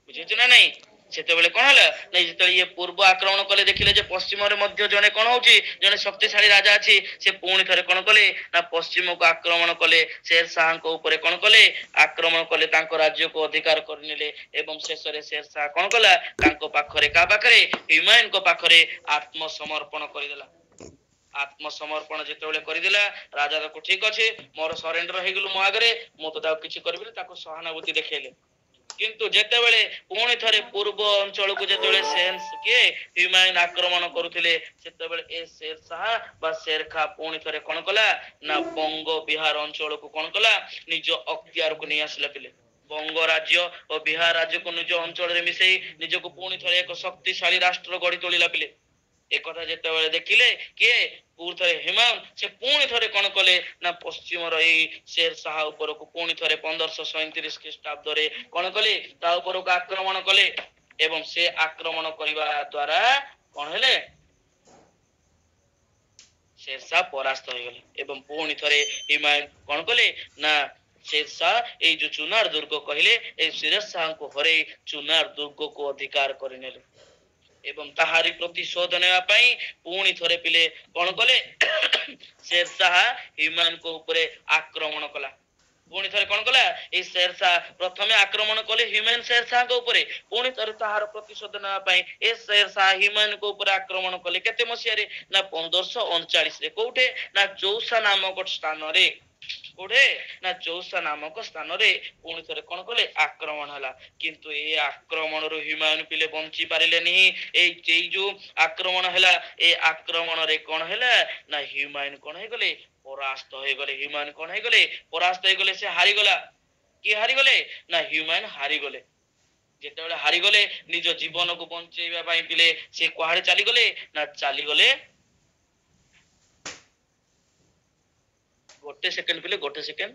ବୁଝୁଛୁ ନା ନାଇଁ? ସେତେବେଳେ କଣ ହେଲା ନାଇଁ, ଯେତେବେଳେ ଇଏ ପୂର୍ବ ଆକ୍ରମଣ କଲେ, ଦେଖିଲେ ଯେ ପଶ୍ଚିମରେ ମଧ୍ୟ ଜଣେ କଣ ହଉଛି, ଜଣେ ଶକ୍ତିଶାଳୀ ରାଜା ଅଛି। ସେ ପୁଣି ଥରେ କଣ କଲେ ନା ପଶ୍ଚିମକୁ ଆକ୍ରମଣ କଲେ। ଶେର ଶାହାଙ୍କ ଉପରେ କଣ କଲେ? ଆକ୍ରମଣ କଲେ, ତାଙ୍କ ରାଜ୍ୟକୁ ଅଧିକାର କରିନେଲେ ଏବଂ ଶେଷରେ ଶେର ଶାହା କଣ କଲା? ତାଙ୍କ ପାଖରେ, କାହା ପାଖରେ? ହ୍ୟୁମାୟୁନଙ୍କ ପାଖରେ ଆତ୍ମସମର୍ପଣ କରିଦେଲା। ଆତ୍ମସମର୍ପଣ ଯେତେବେଳେ କରିଦେଲା, ରାଜା ତାକୁ, ଠିକ ଅଛି, ମୋର ସରେଣ୍ଡର ହେଇଗଲୁ ମୋ ଆଗରେ, ମୁଁ ତ ତାକୁ କିଛି କରିବିନି, ତାକୁ ସହାନୁଭୂତି ଦେଖେଇଲେ। କିନ୍ତୁ ଯେତେବେଳେ ପୁଣି ଥରେ ପୂର୍ବ ଅଞ୍ଚଳକୁ ଯେତେବେଳେ କିଏ ହ୍ୟୁମାୟୁନ ଆକ୍ରମଣ କରୁଥିଲେ, ସେତେବେଳେ ଏ ଶେର ଶାହା ବା ଶେର ଖାଁ ପୁଣି ଥରେ କଣ କଲା ନା ବଙ୍ଗ ବିହାର ଅଞ୍ଚଳକୁ କଣ କଲା? ନିଜ ଅକ୍ତିଆରକୁ ନେଇ ଆସିଲା ପିଲେ। ବଙ୍ଗ ରାଜ୍ୟ ଓ ବିହାର ରାଜ୍ୟକୁ ନିଜ ଅଞ୍ଚଳରେ ମିଶେଇ ନିଜକୁ ପୁଣି ଥରେ ଏକ ଶକ୍ତିଶାଳୀ ରାଷ୍ଟ୍ର ଗଢି ତୋଳିଲା ପିଲେ। ଏକଥା ଯେତେବେଳେ ଦେଖିଲେ କିଏ? ପୁଣି ଥରେ ହ୍ୟୁମାୟୁନ। ସେ ପୁଣି ଥରେ କଣ କଲେ ନା ପଶ୍ଚିମର ଏଇ ଶେର ଶାହା ଉପରକୁ ପୁଣି ଥରେ 1537 ଖ୍ରୀଷ୍ଟାବ୍ଦରେ କଣ କଲେ? ତା ଉପରକୁ ଆକ୍ରମଣ କଲେ ଏବଂ ସେ ଆକ୍ରମଣ କରିବା ଦ୍ଵାରା କଣ ହେଲେ? ଶେରଶାହ ପରାସ୍ତ ହେଇଗଲେ ଏବଂ ପୁଣି ଥରେ ହ୍ୟୁମାୟୁନ କଣ କଲେ ନା ଶେରଶାହ ଏଇ ଯୋଉ ଚୁନାର ଦୁର୍ଗ କହିଲେ, ଏଇ ସିରଜ ଶାହଙ୍କୁ ହରେଇ ଚୁନାର ଦୁର୍ଗକୁ ଅଧିକାର କରିନେଲେ। ଏବଂ ତାହାରି ପ୍ରତିଶୋଧ ନେବା ପାଇଁ ପୁଣି ଥରେ ପିଲେ କଣ କଲେ? ଶେରଶାହ ହ୍ୟୁମାନଙ୍କ ଉପରେ ଆକ୍ରମଣ କଲା। ପୁଣି ଥରେ କଣ କଲା ଏଇ ଶେରଶାହ? ପ୍ରଥମେ ଆକ୍ରମଣ କଲେ ହ୍ୟୁମାନ ଶେରଶାହଙ୍କ ଉପରେ, ପୁଣି ଥରେ ତାହାର ପ୍ରତିଶୋଧ ନେବା ପାଇଁ ଏ ଶେରଶାହ ହ୍ୟୁମାନଙ୍କ ଉପରେ ଆକ୍ରମଣ କଲେ। କେତେ ମସିହାରେ? ନା 1539ରେ। କୋଉଠି? ନା ଚୌସା ନାମକ ସ୍ଥାନରେ। କୋଉଠି? ନା ଚୌସା ନାମକ ସ୍ଥାନରେ ପୁଣି ଥରେ କଣ କଲେ? ଆକ୍ରମଣ ହେଲା। କିନ୍ତୁ ଏ ଆକ୍ରମଣରୁ ହ୍ୟୁମାନ ପିଲେ ବଞ୍ଚି ପାରିଲେନି। ଏଇ ଯୋଉ ଆକ୍ରମଣ ହେଲା, ଏ ଆକ୍ରମଣରେ କଣ ହେଲା ନା ହ୍ୟୁମାନ କଣ ହେଇଗଲେ? ପରାସ୍ତ ହେଇଗଲେ। ହ୍ୟୁମାନ କଣ ହେଇଗଲେ? ପରାସ୍ତ ହେଇଗଲେ। ସେ ହାରିଗଲା। କିଏ ହାରିଗଲେ? ନା ହ୍ୟୁମାନ ହାରିଗଲେ। ଯେତେବେଳେ ହାରିଗଲେ, ନିଜ ଜୀବନକୁ ବଞ୍ଚେଇବା ପାଇଁ ପିଲେ ସେ କୁଆଡେ ଚାଲିଗଲେ? ନା ଚାଲିଗଲେ, ଗୋଟେ ସେକେଣ୍ଡ ପିଲେ, ଗୋଟେ ସେକେଣ୍ଡ।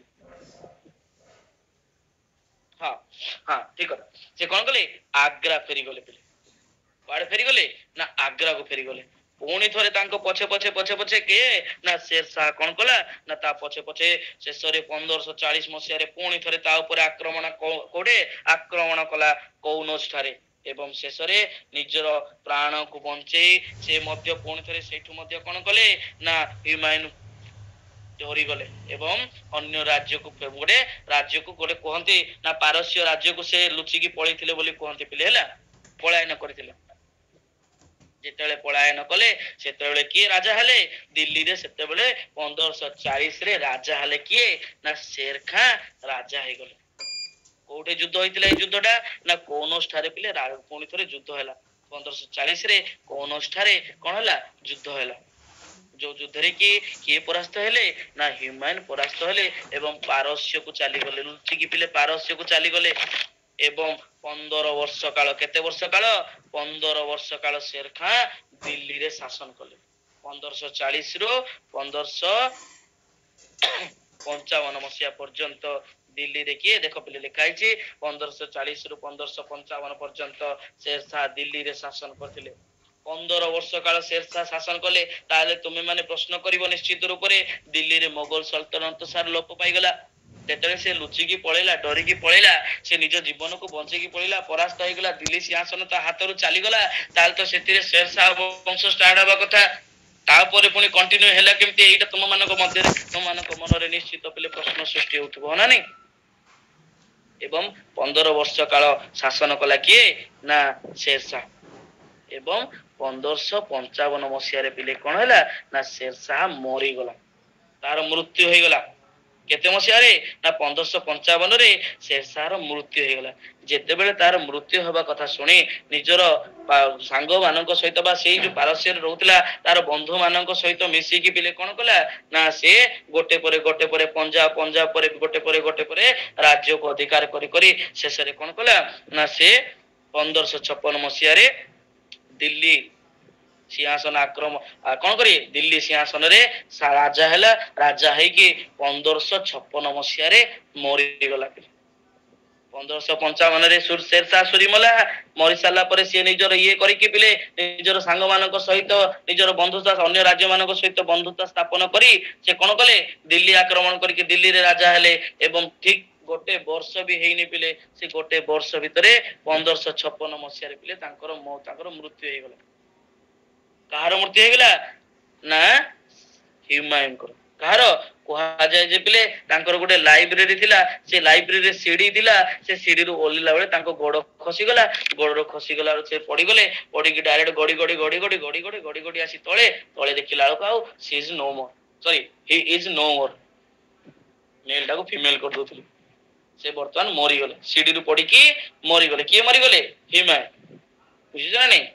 ହଁ ହଁ, ଠିକ କଥା। ସେ କଣ କଲେ? ଆଗ୍ରା ଫେରିଗଲେ ପିଲେ। କୁଆଡେ ଫେରିଗଲେ? ନା ଆଗ୍ରାକୁ ଫେରିଗଲେ। ପୁଣି ଥରେ ତାଙ୍କ ପଛେ ପଛେ ପଛେ ପଛେ କିଏ? ନା ଶେରଶାହ କଣ କଲା? ନା ତା ପଛେ ପଛେ ଶେଷରେ 1540 ମସିହାରେ ପୁଣି ଥରେ ତା ଉପରେ ଆକ୍ରମଣ, କୋଉଠି ଆକ୍ରମଣ କଲା? କୌନଜ ଠାରେ। ଏବଂ ଶେଷରେ ନିଜର ପ୍ରାଣକୁ ବଞ୍ଚେଇ ସେ ମଧ୍ୟ ପୁଣି ଥରେ ସେଇଠୁ ମଧ୍ୟ କଣ କଲେ? ନା ହ୍ୟୁମାୟୁନ ଡରିଗଲେ ଏବଂ ଅନ୍ୟ ରାଜ୍ୟକୁ, ଗୋଟେ ରାଜ୍ୟକୁ ଗୋଟେ କୁହନ୍ତି ନା ପାରସ୍ୟ ରାଜ୍ୟକୁ ସେ ଲୁଚିକି ପଳେଇଥିଲେ ବୋଲି କୁହନ୍ତି ପିଲେ, ହେଲା, ପଳାୟନ କରିଥିଲେ। ଯେତେବେଳେ ପଳାୟନ କଲେ, ସେତେବେଳେ କିଏ ରାଜା ହେଲେ ଦିଲ୍ଲୀରେ? ସେତେବେଳେ 1540ରେ ରାଜା ହେଲେ କିଏ? ନା ଶେର ଖାଁ ରାଜା ହେଇଗଲେ। କୋଉଠି ଯୁଦ୍ଧ ହେଇଥିଲା ଏଇ ଯୁଦ୍ଧଟା? ନା କୌନଜ ଠାରେ ପିଲେ ପୁଣି ଥରେ ଯୁଦ୍ଧ ହେଲା। 1540ରେ କୌନଜ ଠାରେ କଣ ହେଲା? ଯୁଦ୍ଧ ହେଲା। ଯୋଉ ଯୁଦ୍ଧରେ କି କିଏ ପରାସ୍ତ ହେଲେ? ନା ହ୍ୟୁମାନ ପରାସ୍ତ ହେଲେ ଏବଂ ପାରସ୍ୟକୁ ଚାଲିଗଲେ ଲୁଚିକି ପିଲେ, ପାରସ୍ୟକୁ ଚାଲିଗଲେ। ଏବଂ 15 ବର୍ଷ କାଳ, କେତେ ବର୍ଷ କାଳ? 15 ବର୍ଷ କାଳ ଶେର ଖାଁ ଦିଲ୍ଲୀରେ ଶାସନ କଲେ। 1540ରୁ 1555 ମସିହା ପର୍ଯ୍ୟନ୍ତ ଦିଲ୍ଲୀରେ କିଏ? ଦେଖ ପିଲେ, ଲେଖା ହେଇଛି, 1540ରୁ 1555 ପର୍ଯ୍ୟନ୍ତ ଶେରଶାହ ଦିଲ୍ଲୀରେ ଶାସନ କରିଥିଲେ। 15 ବର୍ଷ କାଳ ଶେରଶାହ ଶାସନ କଲେ। ତାହେଲେ ତୁମେ ମାନେ ପ୍ରଶ୍ନ କରିବ ନିଶ୍ଚିତ ରୂପରେ, ଦିଲ୍ଲୀରେ ମୋଗଲ ସଲତନତ ସାର ଲୋପ ପାଇଗଲା। ଯେତେବେଳେ ସେ ଲୁଚିକି ପଳେଇଲା, ଡରିକି ପଳେଇଲା, ସେ ନିଜ ଜୀବନକୁ ବଞ୍ଚେଇକି ପଳେଇଲା, ପରାସ୍ତ ହେଇଗଲା, ଦିଲ୍ଲୀ ସିଂହାସନ ତା ହାତରୁ ଚାଲିଗଲା, ତାହେଲେ ତ ସେଥିରେ ଶେରଶାହ ବଂଶ ଷ୍ଟାର୍ଟ ହବା କଥା। ତାପରେ ପୁଣି କଣ୍ଟିନ୍ୟୁ ହେଲା କେମିତି? ଏଇଟା ତୁମ ମାନଙ୍କ ମଧ୍ୟରେ, ତୁମ ମାନଙ୍କ ମନରେ ନିଶ୍ଚିତ ପିଲେ ପ୍ରଶ୍ନ ସୃଷ୍ଟି ହଉଥିବ ନା ନାଇଁ? ଏବଂ 15 ବର୍ଷ କାଳ ଶାସନ କଲା କିଏ? ନା ଶେରଶାହ। ଏବଂ 1555 ମସିହାରେ ପିଲେ କଣ ହେଲା? ନା ଶେରଶାହ ମରିଗଲା, ତାର ମୃତ୍ୟୁ ହେଇଗଲା। କେତେ ମସିହାରେ? ନା 1555ରେ ଶେରଶାହର ମୃତ୍ୟୁ ହେଇଗଲା। ଯେତେବେଳେ ତାର ମୃତ୍ୟୁ ହେବା କଥା ଶୁଣି ନିଜର ସାଙ୍ଗ ମାନଙ୍କ ସହିତ ବା ସେଇ ଯୋଉ ପାରସ୍ୟରେ ରହୁଥିଲା ତାର ବନ୍ଧୁ ମାନଙ୍କ ସହିତ ମିଶିକି ପିଲେ କଣ କଲା? ନା ସେ ଗୋଟେ ପରେ ଗୋଟେ ପରେ ପଞ୍ଜାବ, ପଞ୍ଜାବ ପରେ ଗୋଟେ ପରେ ଗୋଟେ ପରେ ରାଜ୍ୟକୁ ଅଧିକାର କରି କରି ଶେଷରେ କଣ କଲା? ନା ସେ 1556 ମସିହାରେ ଦିଲ୍ଲୀ ସିଂହାସନ ଆକ୍ରମ କଣ କରି ଦିଲ୍ଲୀ ସିଂହାସନରେ ରାଜା ହେଲା। ରାଜା ହେଇକି 1556 ମସିହାରେ ମରିଗଲା। 1555ରେ ଶେରଶାହ ସୁରି ମଲା। ମରି ସାରିଲା ପରେ ସିଏ ନିଜର ଇଏ କରିକି ପିଲେ ନିଜର ସାଙ୍ଗ ମାନଙ୍କ ସହିତ ନିଜର ବନ୍ଧୁତା, ଅନ୍ୟ ରାଜ୍ୟ ମାନଙ୍କ ସହିତ ବନ୍ଧୁତା ସ୍ଥାପନ କରି ସେ କଣ କଲେ? ଦିଲ୍ଲୀ ଆକ୍ରମଣ କରିକି ଦିଲ୍ଲୀରେ ରାଜା ହେଲେ। ଏବଂ ଠିକ ଗୋଟେ ବର୍ଷ ବି ହେଇନି ପିଲେ, ସେ ଗୋଟେ ବର୍ଷ ଭିତରେ 1556 ମସିହାରେ ପିଲେ ତାଙ୍କର ମୃତ୍ୟୁ ହେଇଗଲା। କାହାର ମୃତ୍ୟୁ ହେଇଗଲା? ନା ହ୍ୟୁମାୟୁନଙ୍କର। କାହାର? କୁହାଯାଏ ଯେ ପିଲେ ତାଙ୍କର ଗୋଟେ ଲାଇବ୍ରେରୀ ଥିଲା, ସେ ଲାଇବ୍ରେରୀରେ ସିଡି ଥିଲା, ସେ ସିଡିରୁ ଓହ୍ଲିଲା ବେଳେ ତାଙ୍କ ଗୋଡ ଖସିଗଲା। ଗୋଡରୁ ଖସିଗଲା, ସେ ପଡିଗଲେ। ପଡିକି ଡାଇରେକ୍ଟ ଗଡି ଗଡି ଗଡି ଗଡି ଗଡି ଗଡି ଗଡି ଗଡି ଆସି ତଳେ ତଳେ ଦେଖିଲା ବେଳକୁ ଆଉ she is no more, sorry, he is no more. Male ଟାକୁ ଫିମେଲ କରିଦଉଥିଲି। ସେ ବର୍ତ୍ତମାନ ମରିଗଲେ, ସିଡିରୁ ପଡିକି ମରିଗଲେ। କିଏ ମରିଗଲେ? ହ୍ୟୁମାନ। ବୁଝୁଛ ନା ନାଇଁ?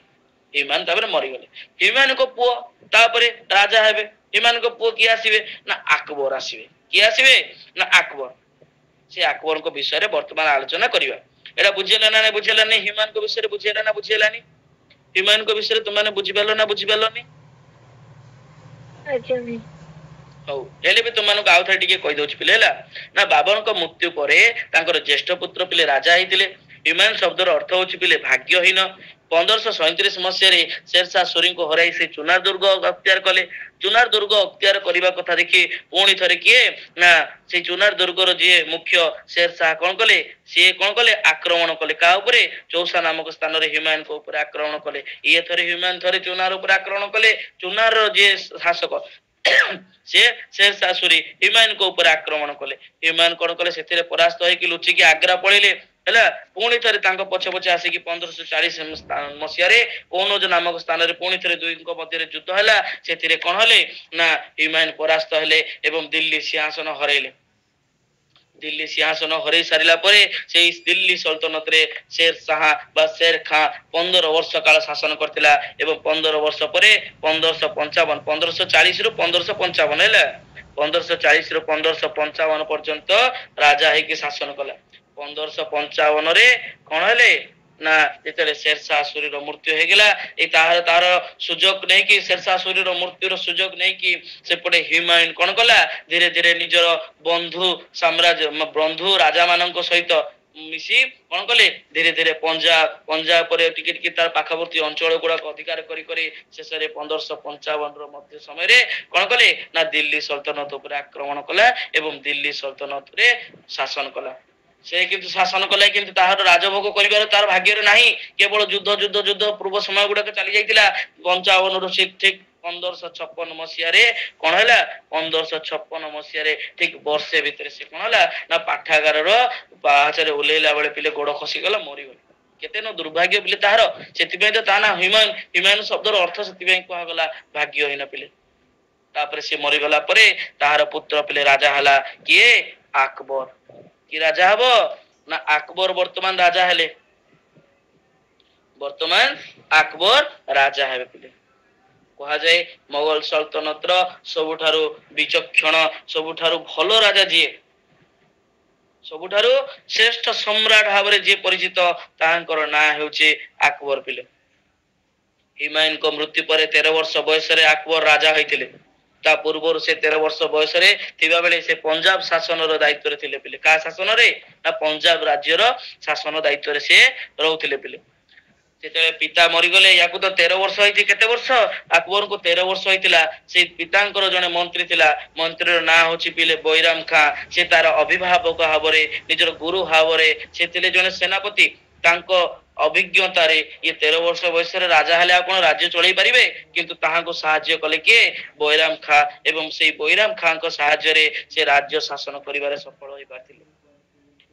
ହ୍ୟୁମାନ ତାପରେ ମରିଗଲେ। ହ୍ୟୁମାନଙ୍କ ପୁଅ ତାପରେ ରାଜା ହେବେ। ହ୍ୟୁମାନଙ୍କ ପୁଅ କିଏ ଆସିବେ? ନା ଆକବର ଆସିବେ। କିଏ ଆସିବେ? ନା ଆକବର। ସେ ଆକବରଙ୍କ ବିଷୟରେ ବର୍ତ୍ତମାନ ଆଲୋଚନା କରିବା। ଏଇଟା ବୁଝିହେଲା ନା ନାଇଁ? ବୁଝିହେଲାନି? ହ୍ୟୁମାନଙ୍କ ବିଷୟରେ ବୁଝିହେଲା ନା ବୁଝିହେଲାନି? ହ୍ୟୁମାନଙ୍କ ବିଷୟରେ ତୁମେ ବୁଝିପାରିଲ ନା ବୁଝିପାରିଲନି? ଆଜ୍ଞା ଭାଇ। ହଉ, ହେଲେ ବି ତୁମମାନଙ୍କୁ ଆଉ ଥରେ ଟିକେ କହିଦଉଛି ପିଲେ, ହେଲା। ନା ବାବରଙ୍କ ମୃତ୍ୟୁ ପରେ ତାଙ୍କର ଜ୍ୟେଷ୍ଠ ପୁତ୍ର ପିଲେ ରାଜା ହେଇଥିଲେ। ହ୍ୟୁମାନ ଶବ୍ଦର ଅର୍ଥ ହଉଛି ପିଲେ ଭାଗ୍ୟହୀନ। 1537 ମସିହାରେ ଶେରଶାହ ସୁରୀଙ୍କୁ ହରାଇ ସେ ଚୁନାର ଦୁର୍ଗ ଅକ୍ତିଆର କଲେ। ଚୁନାର ଦୁର୍ଗ ଅକ୍ତିଆର କରିବା କଥା ଦେଖି ପୁଣି ଥରେ କିଏ ନା ସେଇ ଚୁନାର ଦୁର୍ଗର ଯିଏ ମୁଖ୍ୟ ଶେରଶାହ କଣ କଲେ? ସିଏ କଣ କଲେ? ଆକ୍ରମଣ କଲେ। କାହା ଉପରେ? ଚୌସା ନାମକ ସ୍ଥାନରେ ହୁମାୟୁନଙ୍କ ଉପରେ ଆକ୍ରମଣ କଲେ। ଇଏ ଥରେ ହୁମାୟୁନ ଥରେ ଚୁନାର ଉପରେ ଆକ୍ରମଣ କଲେ, ଚୁନାରର ଯିଏ ଶାସକ ସିଏ ଶେରଶାହ ସୁରୀ ହୁମାୟୁନଙ୍କ ଉପରେ ଆକ୍ରମଣ କଲେ। ହୁମାୟୁନ କଣ କଲେ? ସେଥିରେ ପରାସ୍ତ ହେଇକି ଲୁଚିକି ଆଗ୍ରା ପଳେଇଲେ। ହେଲା, ପୁଣି ଥରେ ତାଙ୍କ ପଛେ ପଛେ ଆସିକି 1540 ମସିହାରେ କୌନଜ ନାମକ ସ୍ଥାନରେ ପୁଣି ଥରେ ଦୁଇଙ୍କ ମଧ୍ୟରେ ଯୁଦ୍ଧ ହେଲା। ସେଥିରେ କଣ ହେଲେ ନା ହୁମାୟୁନ ପରାସ୍ତ ହେଲେ ଏବଂ ଦିଲ୍ଲୀ ସିଂହାସନ ହରାଇଲେ। ଦିଲ୍ଲୀ ସିଂହାସନ ହରେଇ ସାରିଲା ପରେ ସେଇ ଦିଲ୍ଲୀ ସଲତନତରେ ଶେର ଶାହା ବା ଶେର ଖାଁ 15 ବର୍ଷ କାଳ ଶାସନ କରିଥିଲା ଏବଂ 15 ବର୍ଷ ପରେ 1555, 1540 ରୁ 1555 ହେଲା, 1540 ରୁ 1555 ପର୍ଯ୍ୟନ୍ତ ରାଜା ହେଇକି ଶାସନ କଲା। 1555ରେ କଣ ହେଲେ ନା ଯେତେବେଳେ ଶେରଶାହ ସୁରୀର ମୃତ୍ୟୁ ହେଇଗଲା, ଏଇ ତାହାର ସୁଯୋଗ ନେଇକି, ଶେରଶାହ ସୁରୀର ମୃତ୍ୟୁର ସୁଯୋଗ ନେଇକି ସେପଟେ ହୁମାୟୁନ କଣ କଲା? ଧୀରେ ଧୀରେ ନିଜର ବନ୍ଧୁ ସାମ୍ରାଜ୍ୟ, ବନ୍ଧୁ ରାଜା ମାନଙ୍କ ସହିତ ମିଶି କଣ କଲେ? ଧୀରେ ଧୀରେ ପଞ୍ଜାବ ପରେ ଟିକେ ଟିକେ ତାର ପାଖାବର୍ତ୍ତୀ ଅଞ୍ଚଳ ଗୁଡାକ ଅଧିକାର କରି କରି ଶେଷରେ 1555ର ମଧ୍ୟ ସମୟରେ କଣ କଲେ ନା ଦିଲ୍ଲୀ ସଲତନତ ଉପରେ ଆକ୍ରମଣ କଲା ଏବଂ ଦିଲ୍ଲୀ ସଲତନତରେ ଶାସନ କଲା। ସେ କିନ୍ତୁ ଶାସନ କଲା, କିନ୍ତୁ ତାହାର ରାଜଭୋଗ କରିବାର ତାର ଭାଗ୍ୟରେ ନାହିଁ। କେବଳ ଯୁଦ୍ଧ ଯୁଦ୍ଧ ଯୁଦ୍ଧ ପୂର୍ବ ସମୟ ଗୁଡାକ ଚାଲି ଯାଇଥିଲା। 55ରୁ ସେ ଠିକ 1556 ମସିହାରେ କଣ ହେଲା? 1556 ମସିହାରେ ଠିକ ବର୍ଷେ ଭିତରେ ସେ କଣ ହେଲା ନା ପାଠାଗାରର ପାହାଚରେ ଓହ୍ଲେଇଲା ବେଳେ ପିଲେ ଗୋଡ ଖସିଗଲା, ମରିଗଲେ। କେତେ ନ ଦୁର୍ଭାଗ୍ୟ ପିଲେ ତାହାର। ସେଥିପାଇଁ ତ ତା ନା ହୁମାୟୁନ। ହୁମାୟୁନ ଶବ୍ଦର ଅର୍ଥ ସେଥିପାଇଁ କୁହାଗଲା ଭାଗ୍ୟହୀନ ପିଲେ। ତାପରେ ସେ ମରିଗଲା ପରେ ତାହାର ପୁତ୍ର ପିଲେ ରାଜା ହେଲା। କିଏ? ଆକବର। କି ରାଜା ହବ ନା ଆକବର ବର୍ତ୍ତମାନ ରାଜା ହେଲେ। ବର୍ତ୍ତମାନ ଆକବର ରାଜା ହେବେ ପିଲେ। କୁହାଯାଏ ମୋଗଲ ସଲତନତର ସବୁଠାରୁ ବିଚକ୍ଷଣ, ସବୁଠାରୁ ଭଲ ରାଜା ଯିଏ, ସବୁଠାରୁ ଶ୍ରେଷ୍ଠ ସମ୍ରାଟ ଭାବରେ ଯିଏ ପରିଚିତ, ତାହାଙ୍କର ନାଁ ହେଉଛି ଆକବର ପିଲେ। ହୁମାୟୁନଙ୍କ ମୃତ୍ୟୁ ପରେ 13 ବର୍ଷ ବୟସରେ ଆକବର ରାଜା ହୋଇଥିଲେ। ତା ପୂର୍ବରୁ ସେ 13 ବର୍ଷ ବୟସରେ ଥିବା ବେଳେ ସେ ପଞ୍ଜାବ ଶାସନର ଦାୟିତ୍ୱରେ ଥିଲେ ପିଲେ। କାହା ଶାସନରେ ନା ପଞ୍ଜାବ ରାଜ୍ୟର ଶାସନ ଦାୟିତ୍ୱରେ ସେ ରହୁଥିଲେ ପିଲେ। ଯେତେବେଳେ ପିତା ମରିଗଲେ, ୟାକୁ ତ 13 ବର୍ଷ ହେଇଛି। କେତେ ବର୍ଷ? ଆକବରଙ୍କୁ 13 ବର୍ଷ ହେଇଥିଲା। ସେଇ ପିତାଙ୍କର ଜଣେ ମନ୍ତ୍ରୀ ଥିଲା, ମନ୍ତ୍ରୀର ନାଁ ହଉଛି ପିଲେ ବୈରାମ ଖାଁ। ସେ ତାର ଅଭିଭାବକ ଭାବରେ, ନିଜର ଗୁରୁ ଭାବରେ ସେ ଥିଲେ ଜଣେ ସେନାପତି। ତାଙ୍କ ଅଭିଜ୍ଞତାରେ ଇଏ 13 ବର୍ଷ ବୟସରେ ରାଜା ହେଲେ ଆଉ କଣ ରାଜ୍ୟ ଚଳେଇ ପାରିବେ? କିନ୍ତୁ ତାହାଙ୍କୁ ସାହାଯ୍ୟ କଲେ କିଏ? ବୈରାମ ଖାଁ। ଏବଂ ସେଇ ବୈରାମ ଖାଁଙ୍କ ସାହାଯ୍ୟରେ ସେ ରାଜ୍ୟ ଶାସନ କରିବାରେ ସଫଳ ହୋଇପାରିଥିଲେ।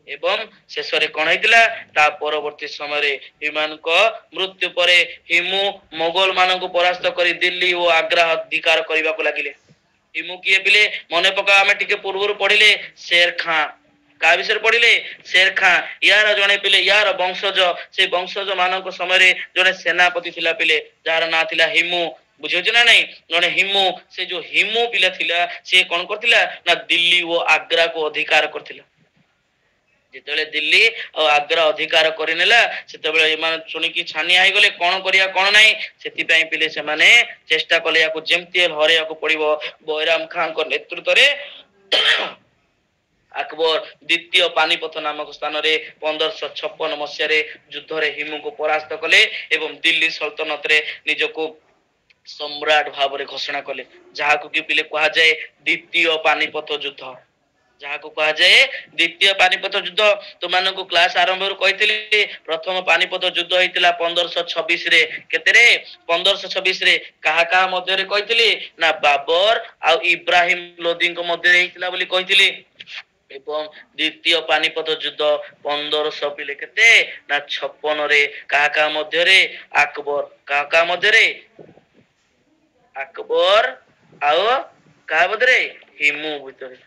ଏବଂ ଶେଷରେ କଣ ହେଇଥିଲା? ତା ପରବର୍ତ୍ତୀ ସମୟରେ ହୁମାୟୁନଙ୍କ ମୃତ୍ୟୁ ପରେ ହିମୁ ମୋଗଲ ମାନଙ୍କୁ ପରାସ୍ତ କରି ଦିଲ୍ଲୀ ଓ ଆଗ୍ରା ଅଧିକାର କରିବାକୁ ଲାଗିଲେ। ହିମୁ କିଏ ପିଲେ? ମନେ ପକା, ଆମେ ଟିକେ ପୂର୍ବରୁ ପଢିଲେ ଶେର ଖାଁ। କାହା ବିଷୟରେ ପଢିଲେ? ଶେର ଖାଁ। ୟାର ଜଣେ ପିଲେ, ୟାର ବଂଶଜ, ସେ ବଂଶଜ ମାନଙ୍କ ସମୟରେ ଜଣେ ସେନାପତି ଥିଲା ପିଲେ, ଯାହାର ନାଁ ଥିଲା ହିମୁ। ବୁଝିହଉଛି ନା ନାଇଁ? ଜଣେ ହିମୁ। ସେ ଯୋଉ ହିମୁ ପିଲା ଥିଲା, ସିଏ କଣ କରିଥିଲା ନା ଦିଲ୍ଲୀ ଓ ଆଗ୍ରାକୁ ଅଧିକାର କରିଥିଲା। ଯେତେବେଳେ ଦିଲ୍ଲୀ ଆଉ ଆଗ୍ରା ଅଧିକାର କରିନେଲା, ସେତେବେଳେ ଏମାନେ ଶୁଣିକି ଛାନିଆ ହେଇଗଲେ, କଣ କରିବା କଣ ନାହିଁ। ସେଥିପାଇଁ ପିଲେ ସେମାନେ ଚେଷ୍ଟା କଲେ ୟାକୁ ଯେମିତି ହେଲେ ହରେଇବାକୁ ପଡିବ। ବୈରାମ ଖାଁଙ୍କ ନେତୃତ୍ୱରେ ଆକବର ଦ୍ୱିତୀୟ ପାନିପଥ ନାମକ ସ୍ଥାନରେ 1556 ମସିହାରେ ଯୁଦ୍ଧରେ ହିମୁକୁ ପରାସ୍ତ କଲେ ଏବଂ ଦିଲ୍ଲୀ ସଲତନତରେ ନିଜକୁ ସମ୍ରାଟ ଭାବରେ ଘୋଷଣା କଲେ, ଯାହାକୁ କି ପିଲେ କୁହାଯାଏ ଦ୍ୱିତୀୟ ପାନିପଥ ଯୁଦ୍ଧ। ଯାହାକୁ କୁହାଯାଏ ଦ୍ୱିତୀୟ ପାନିପଥ ଯୁଦ୍ଧ। ତୁମମାନଙ୍କୁ କ୍ଲାସ ଆରମ୍ଭରୁ କହିଥିଲି, ପ୍ରଥମ ପାନିପଥ ଯୁଦ୍ଧ ହେଇଥିଲା 1526ରେ। କେତେରେ? 1526ରେ। କାହା କାହା ମଧ୍ୟରେ କହିଥିଲି ନା ବାବର ଆଉ ଇବ୍ରାହିମ ଲୋଦିଙ୍କ ମଧ୍ୟରେ ହେଇଥିଲା ବୋଲି କହିଥିଲି। ଏବଂ ଦ୍ୱିତୀୟ ପାନିପଥ ଯୁଦ୍ଧ 1500 ପିଲେ କେତେ ନା 56ରେ। କାହା କାହା ମଧ୍ୟରେ? ଆକବର। କାହା କାହା ମଧ୍ୟରେ? ଆକବର ଆଉ କାହା ମଧ୍ୟରେ? ହିମୁ ଭିତରେ।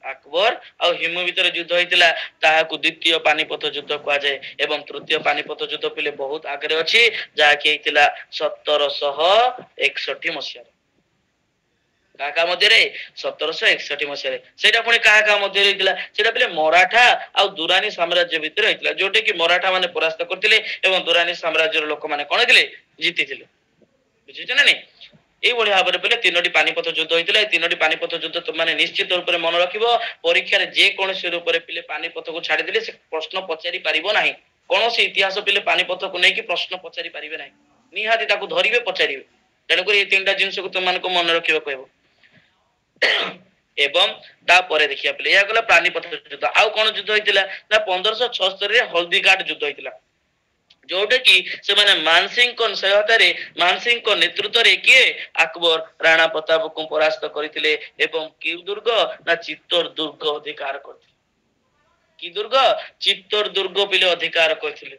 ଆକବର ଆଉ ହିମୁ ଭିତରେ ଯୁଦ୍ଧ ହେଇଥିଲା, ତାହାକୁ ଦ୍ୱିତୀୟ ପାନିପଥ ଯୁଦ୍ଧ କୁହାଯାଏ। ଏବଂ ତୃତୀୟ ପାନିପଥ ଯୁଦ୍ଧ ପିଲେ ବହୁତ ଆଗରେ ଅଛି, ଯାହାକି ହେଇଥିଲା 1761 ମସିହାରେ। କାହା କାହା ମଧ୍ୟରେ? 1761 ମସିହାରେ। ସେଇଟା ପୁଣି କାହା କାହା ମଧ୍ୟରେ ହେଇଥିଲା? ସେଇଟା ପିଲେ ମରାଠା ଆଉ ଦୁରାନୀ ସାମ୍ରାଜ୍ୟ ଭିତରେ ହେଇଥିଲା, ଯୋଉଟା କି ମରାଠା ମାନେ ପରାସ୍ତ କରିଥିଲେ ଏବଂ ଦୁରାନୀ ସାମ୍ରାଜ୍ୟର ଲୋକମାନେ କଣ ହେଇଥିଲେ? ଜିତିଥିଲେ। ବୁଝୁଛ ନା ନାଇଁ? ଏଇଭଳି ଭାବରେ ପିଲେ 3ଟି ପାନିପଥ ଯୁଦ୍ଧ ହେଇଥିଲା। ଏଇ 3ଟି ପାନିପଥ ଯୁଦ୍ଧ ତୁମେ ନିଶ୍ଚିତ ରୂପରେ ମନେ ରଖିବ। ପରୀକ୍ଷାରେ ଯେକୌଣସି ରୂପରେ ପିଲେ ପାନିପଥକୁ ଛାଡିଦେଲେ ସେ ପ୍ରଶ୍ନ ପଚାରି ପାରିବ ନାହିଁ। କୌଣସି ଇତିହାସ ପିଲେ ପାନିପଥକୁ ନେଇକି ପ୍ରଶ୍ନ ପଚାରି ପାରିବେ ନାହିଁ, ନିହାତି ତାକୁ ଧରିବେ ପଚାରିବେ। ତେଣୁକରି ଏଇ ତିନିଟା ଜିନିଷକୁ ତୁମମାନଙ୍କୁ ମନେ ରଖିବାକୁ ହେବ। ଏବଂ ତାପରେ ଦେଖିବା ପିଲେ, ଏହା ଗଲା ପାନିପଥ ଯୁଦ୍ଧ। ଆଉ କଣ ଯୁଦ୍ଧ ହେଇଥିଲା ନା 1576ରେ ହଳଦୀଘାଟ ଯୁଦ୍ଧ ହେଇଥିଲା, ଯୋଉଟା କି ସେମାନେ ମାନସିଂଙ୍କ ସହାୟତାରେ, ମାନସିଂଙ୍କ ନେତୃତ୍ୱରେ କିଏ ଆକବର ରାଣା ପ୍ରତାପକୁ ପରାସ୍ତ କରିଥିଲେ ଏବଂ କି ଦୁର୍ଗ ନା ଚିତ୍ତୋର ଦୁର୍ଗ ଅଧିକାର କରିଥିଲେ। କି ଦୁର୍ଗ? ଚିତ୍ତୋର ଦୁର୍ଗ ପିଲେ ଅଧିକାର କରିଥିଲେ।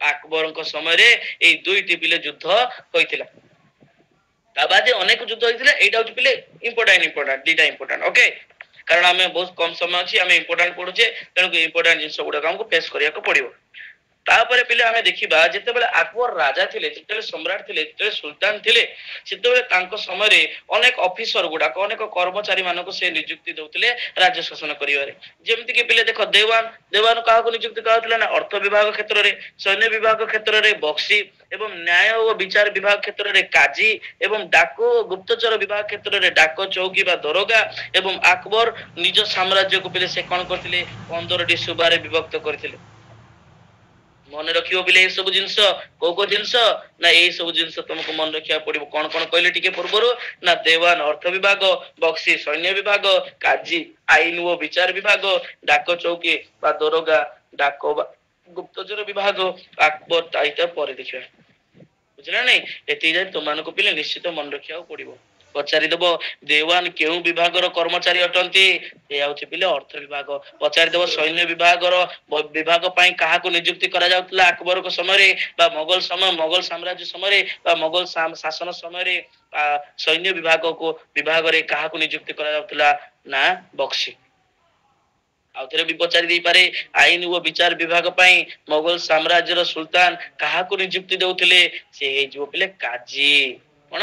ଆକବରଙ୍କ ସମୟରେ ଏଇ ଦୁଇଟି ପିଲେ ଯୁଦ୍ଧ ହୋଇଥିଲା। ତା ବାଦେ ଅନେକ ଯୁଦ୍ଧ ହେଇଥିଲା। ଏଇଟା ହଉଛି ପିଲେ ଇମ୍ପୋର୍ଟାଣ୍ଟ, ଇମ୍ପୋର୍ଟାଣ୍ଟ ଦିଟା ଇମ୍ପୋର୍ଟାଣ୍ଟ। ଓକେ, କାରଣ ଆମେ ବହୁତ କମ ସମୟ ଅଛି, ଆମେ ଇମ୍ପୋର୍ଟାଣ୍ଟ ପଢୁଛେ, ତେଣୁ ଇମ୍ପୋର୍ଟାଣ୍ଟ ଜିନିଷ ଗୁଡାକ ଆମକୁ ଫେସ୍ କରିବାକୁ ପଡିବ। ତାପରେ ପିଲେ ଆମେ ଦେଖିବା, ଯେତେବେଳେ ଆକବର ରାଜା ଥିଲେ, ଯେତେବେଳେ ସମ୍ରାଟ ଥିଲେ, ଯେତେବେଳେ ସୁଲତାନ ଥିଲେ, ସେତେବେଳେ ତାଙ୍କ ସମୟରେ ଅନେକ ଅଫିସର ଗୁଡାକ, ଅନେକ କର୍ମଚାରୀ ମାନଙ୍କୁ ସେ ନିଯୁକ୍ତି ଦଉଥିଲେ ରାଜ୍ୟ ଶାସନ କରିବାରେ। ଯେମିତିକି ପିଲେ ଦେଖ, ଦେୱାନ। ଦେୱାନ କାହାକୁ ନିଯୁକ୍ତି କରାଯାଉଥିଲା ନା ଅର୍ଥ ବିଭାଗ କ୍ଷେତ୍ରରେ, ସୈନ୍ୟ ବିଭାଗ କ୍ଷେତ୍ରରେ ବକ୍ସି, ଏବଂ ନ୍ୟାୟ ଓ ବିଚାର ବିଭାଗ କ୍ଷେତ୍ରରେ କାଜୀ, ଏବଂ ଡାକ ଓ ଗୁପ୍ତଚର ବିଭାଗ କ୍ଷେତ୍ରରେ ଡାକ ଚୌକି ବା ଦରୋଗା। ଏବଂ ଆକବର ନିଜ ସାମ୍ରାଜ୍ୟକୁ ପିଲେ ସେ କଣ କରିଥିଲେ? 15ଟି ସୁବାରେ ବିଭକ୍ତ କରିଥିଲେ। ମନେ ରଖିବ ପିଲେ ଏଇ ସବୁ ଜିନିଷ। କୋଉ କୋଉ ଜିନିଷ ନା ଏଇ ସବୁ ଜିନିଷ ତମକୁ ମନେ ରଖିବାକୁ ପଡିବ। କଣ କଣ କହିଲେ ଟିକେ ପୂର୍ବରୁ ନା ଦେୱାନ ଅର୍ଥ ବିଭାଗ, ବକ୍ସି ସୈନ୍ୟ ବିଭାଗ, କାଜୀ ଆଇନ ଓ ବିଚାର ବିଭାଗ, ଡାକ ଚୌକି ବା ଦରୋଗା, ଡାକ ବା ଗୁପ୍ତଚର ବିଭାଗ, ଆକବର। ଏଇଟା ପରେ ଦେଖିବା, ବୁଝିଲା ନାଇଁ? ଏତିକି ଯାଇ ତୁମମାନଙ୍କୁ ପିଲେ ନିଶ୍ଚିତ ମନେ ରଖିବାକୁ ପଡିବ। ପଚାରିଦବ ଦେୱାନ କେଉଁ ବିଭାଗର କର୍ମଚାରୀ ଅଟନ୍ତି? ଏହା ହଉଛି ପିଲେ ଅର୍ଥ ବିଭାଗ। ପଚାରିଦବ ସୈନ୍ୟ ବିଭାଗର ବିଭାଗ ପାଇଁ କାହାକୁ ନିଯୁକ୍ତି କରାଯାଉଥିଲା ଆକବରଙ୍କ ସମୟରେ ବା ମୋଗଲ ସମୟ, ମୋଗଲ ସାମ୍ରାଜ୍ୟ ସମୟରେ ବା ମୋଗଲ ଶାସନ ସମୟରେ ସୈନ୍ୟ ବିଭାଗକୁ ବିଭାଗରେ କାହାକୁ ନିଯୁକ୍ତି କରାଯାଉଥିଲା ନା ବକ୍ସି। ଆଉ ଥରେ ବି ପଚାରି ଦେଇପାରେ, ଆଇନ ଓ ବିଚାର ବିଭାଗ ପାଇଁ ମୋଗଲ ସାମ୍ରାଜ୍ୟର ସୁଲତାନ କାହାକୁ ନିଯୁକ୍ତି ଦଉଥିଲେ? ସେ ହେଇଯିବ ପିଲେ କାଜୀ। କଣ?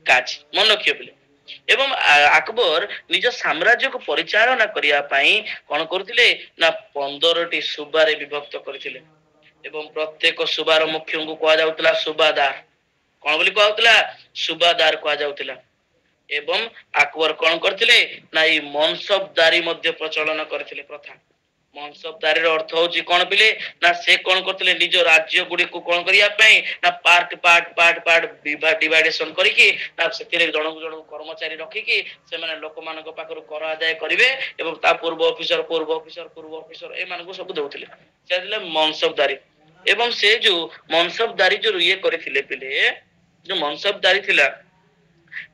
କାଜୀ। ମନେ ରଖିବ ପିଲେ। ଏବଂ ଆକବର ନିଜ ସାମ୍ରାଜ୍ୟକୁ ପରିଚାଳନା କରିବା ପାଇଁ କଣ କରୁଥିଲେ ନା 15ଟି ସୁବାରେ ବିଭକ୍ତ କରିଥିଲେ, ଏବଂ ପ୍ରତ୍ୟେକ ସୁବାର ମୁଖ୍ୟଙ୍କୁ କୁହାଯାଉଥିଲା ସୁବାଦାର। କଣ ବୋଲି କୁହାଯାଉଥିଲା? ସୁବାଦାର କୁହାଯାଉଥିଲା। ଏବଂ ଆକବର କଣ କରିଥିଲେ ନା ଏଇ ମନସବଦାରୀ ମଧ୍ୟ ପ୍ରଚଳନ କରିଥିଲେ ପ୍ରଥା। ମନସବଦାରୀର ଅର୍ଥ ହଉଛି କଣ ପିଲେ ନା ସେ କଣ କରିଥିଲେ, ନିଜ ରାଜ୍ୟ ଗୁଡିକୁ କଣ କରିବା ପାଇଁ ନା ପାର୍ଟ ପାର୍ଟ ପାର୍ଟ ପାର୍ଟ ଡିଭାଇଡେସନ କରିକି ନା ସେଥିରେ ଜଣକୁ ଜଣକୁ କର୍ମଚାରୀ ରଖିକି ସେମାନେ ଲୋକମାନଙ୍କ ପାଖରୁ କର ଆଦାୟ କରିବେ, ଏବଂ ତା ପୂର୍ବ ଅଫିସର, ପୂର୍ବ ଅଫିସର, ପୂର୍ବ ଅଫିସର ଏମାନଙ୍କୁ ସବୁ ଦଉଥିଲେ। ସେ ଥିଲେ ମନସବଦାରୀ। ଏବଂ ସେ ଯୋଉ ମନସବଦାରୀ ଯୋଉ ଇଏ କରିଥିଲେ ପିଲେ, ଯୋଉ ମନସବଦାରୀ ଥିଲା,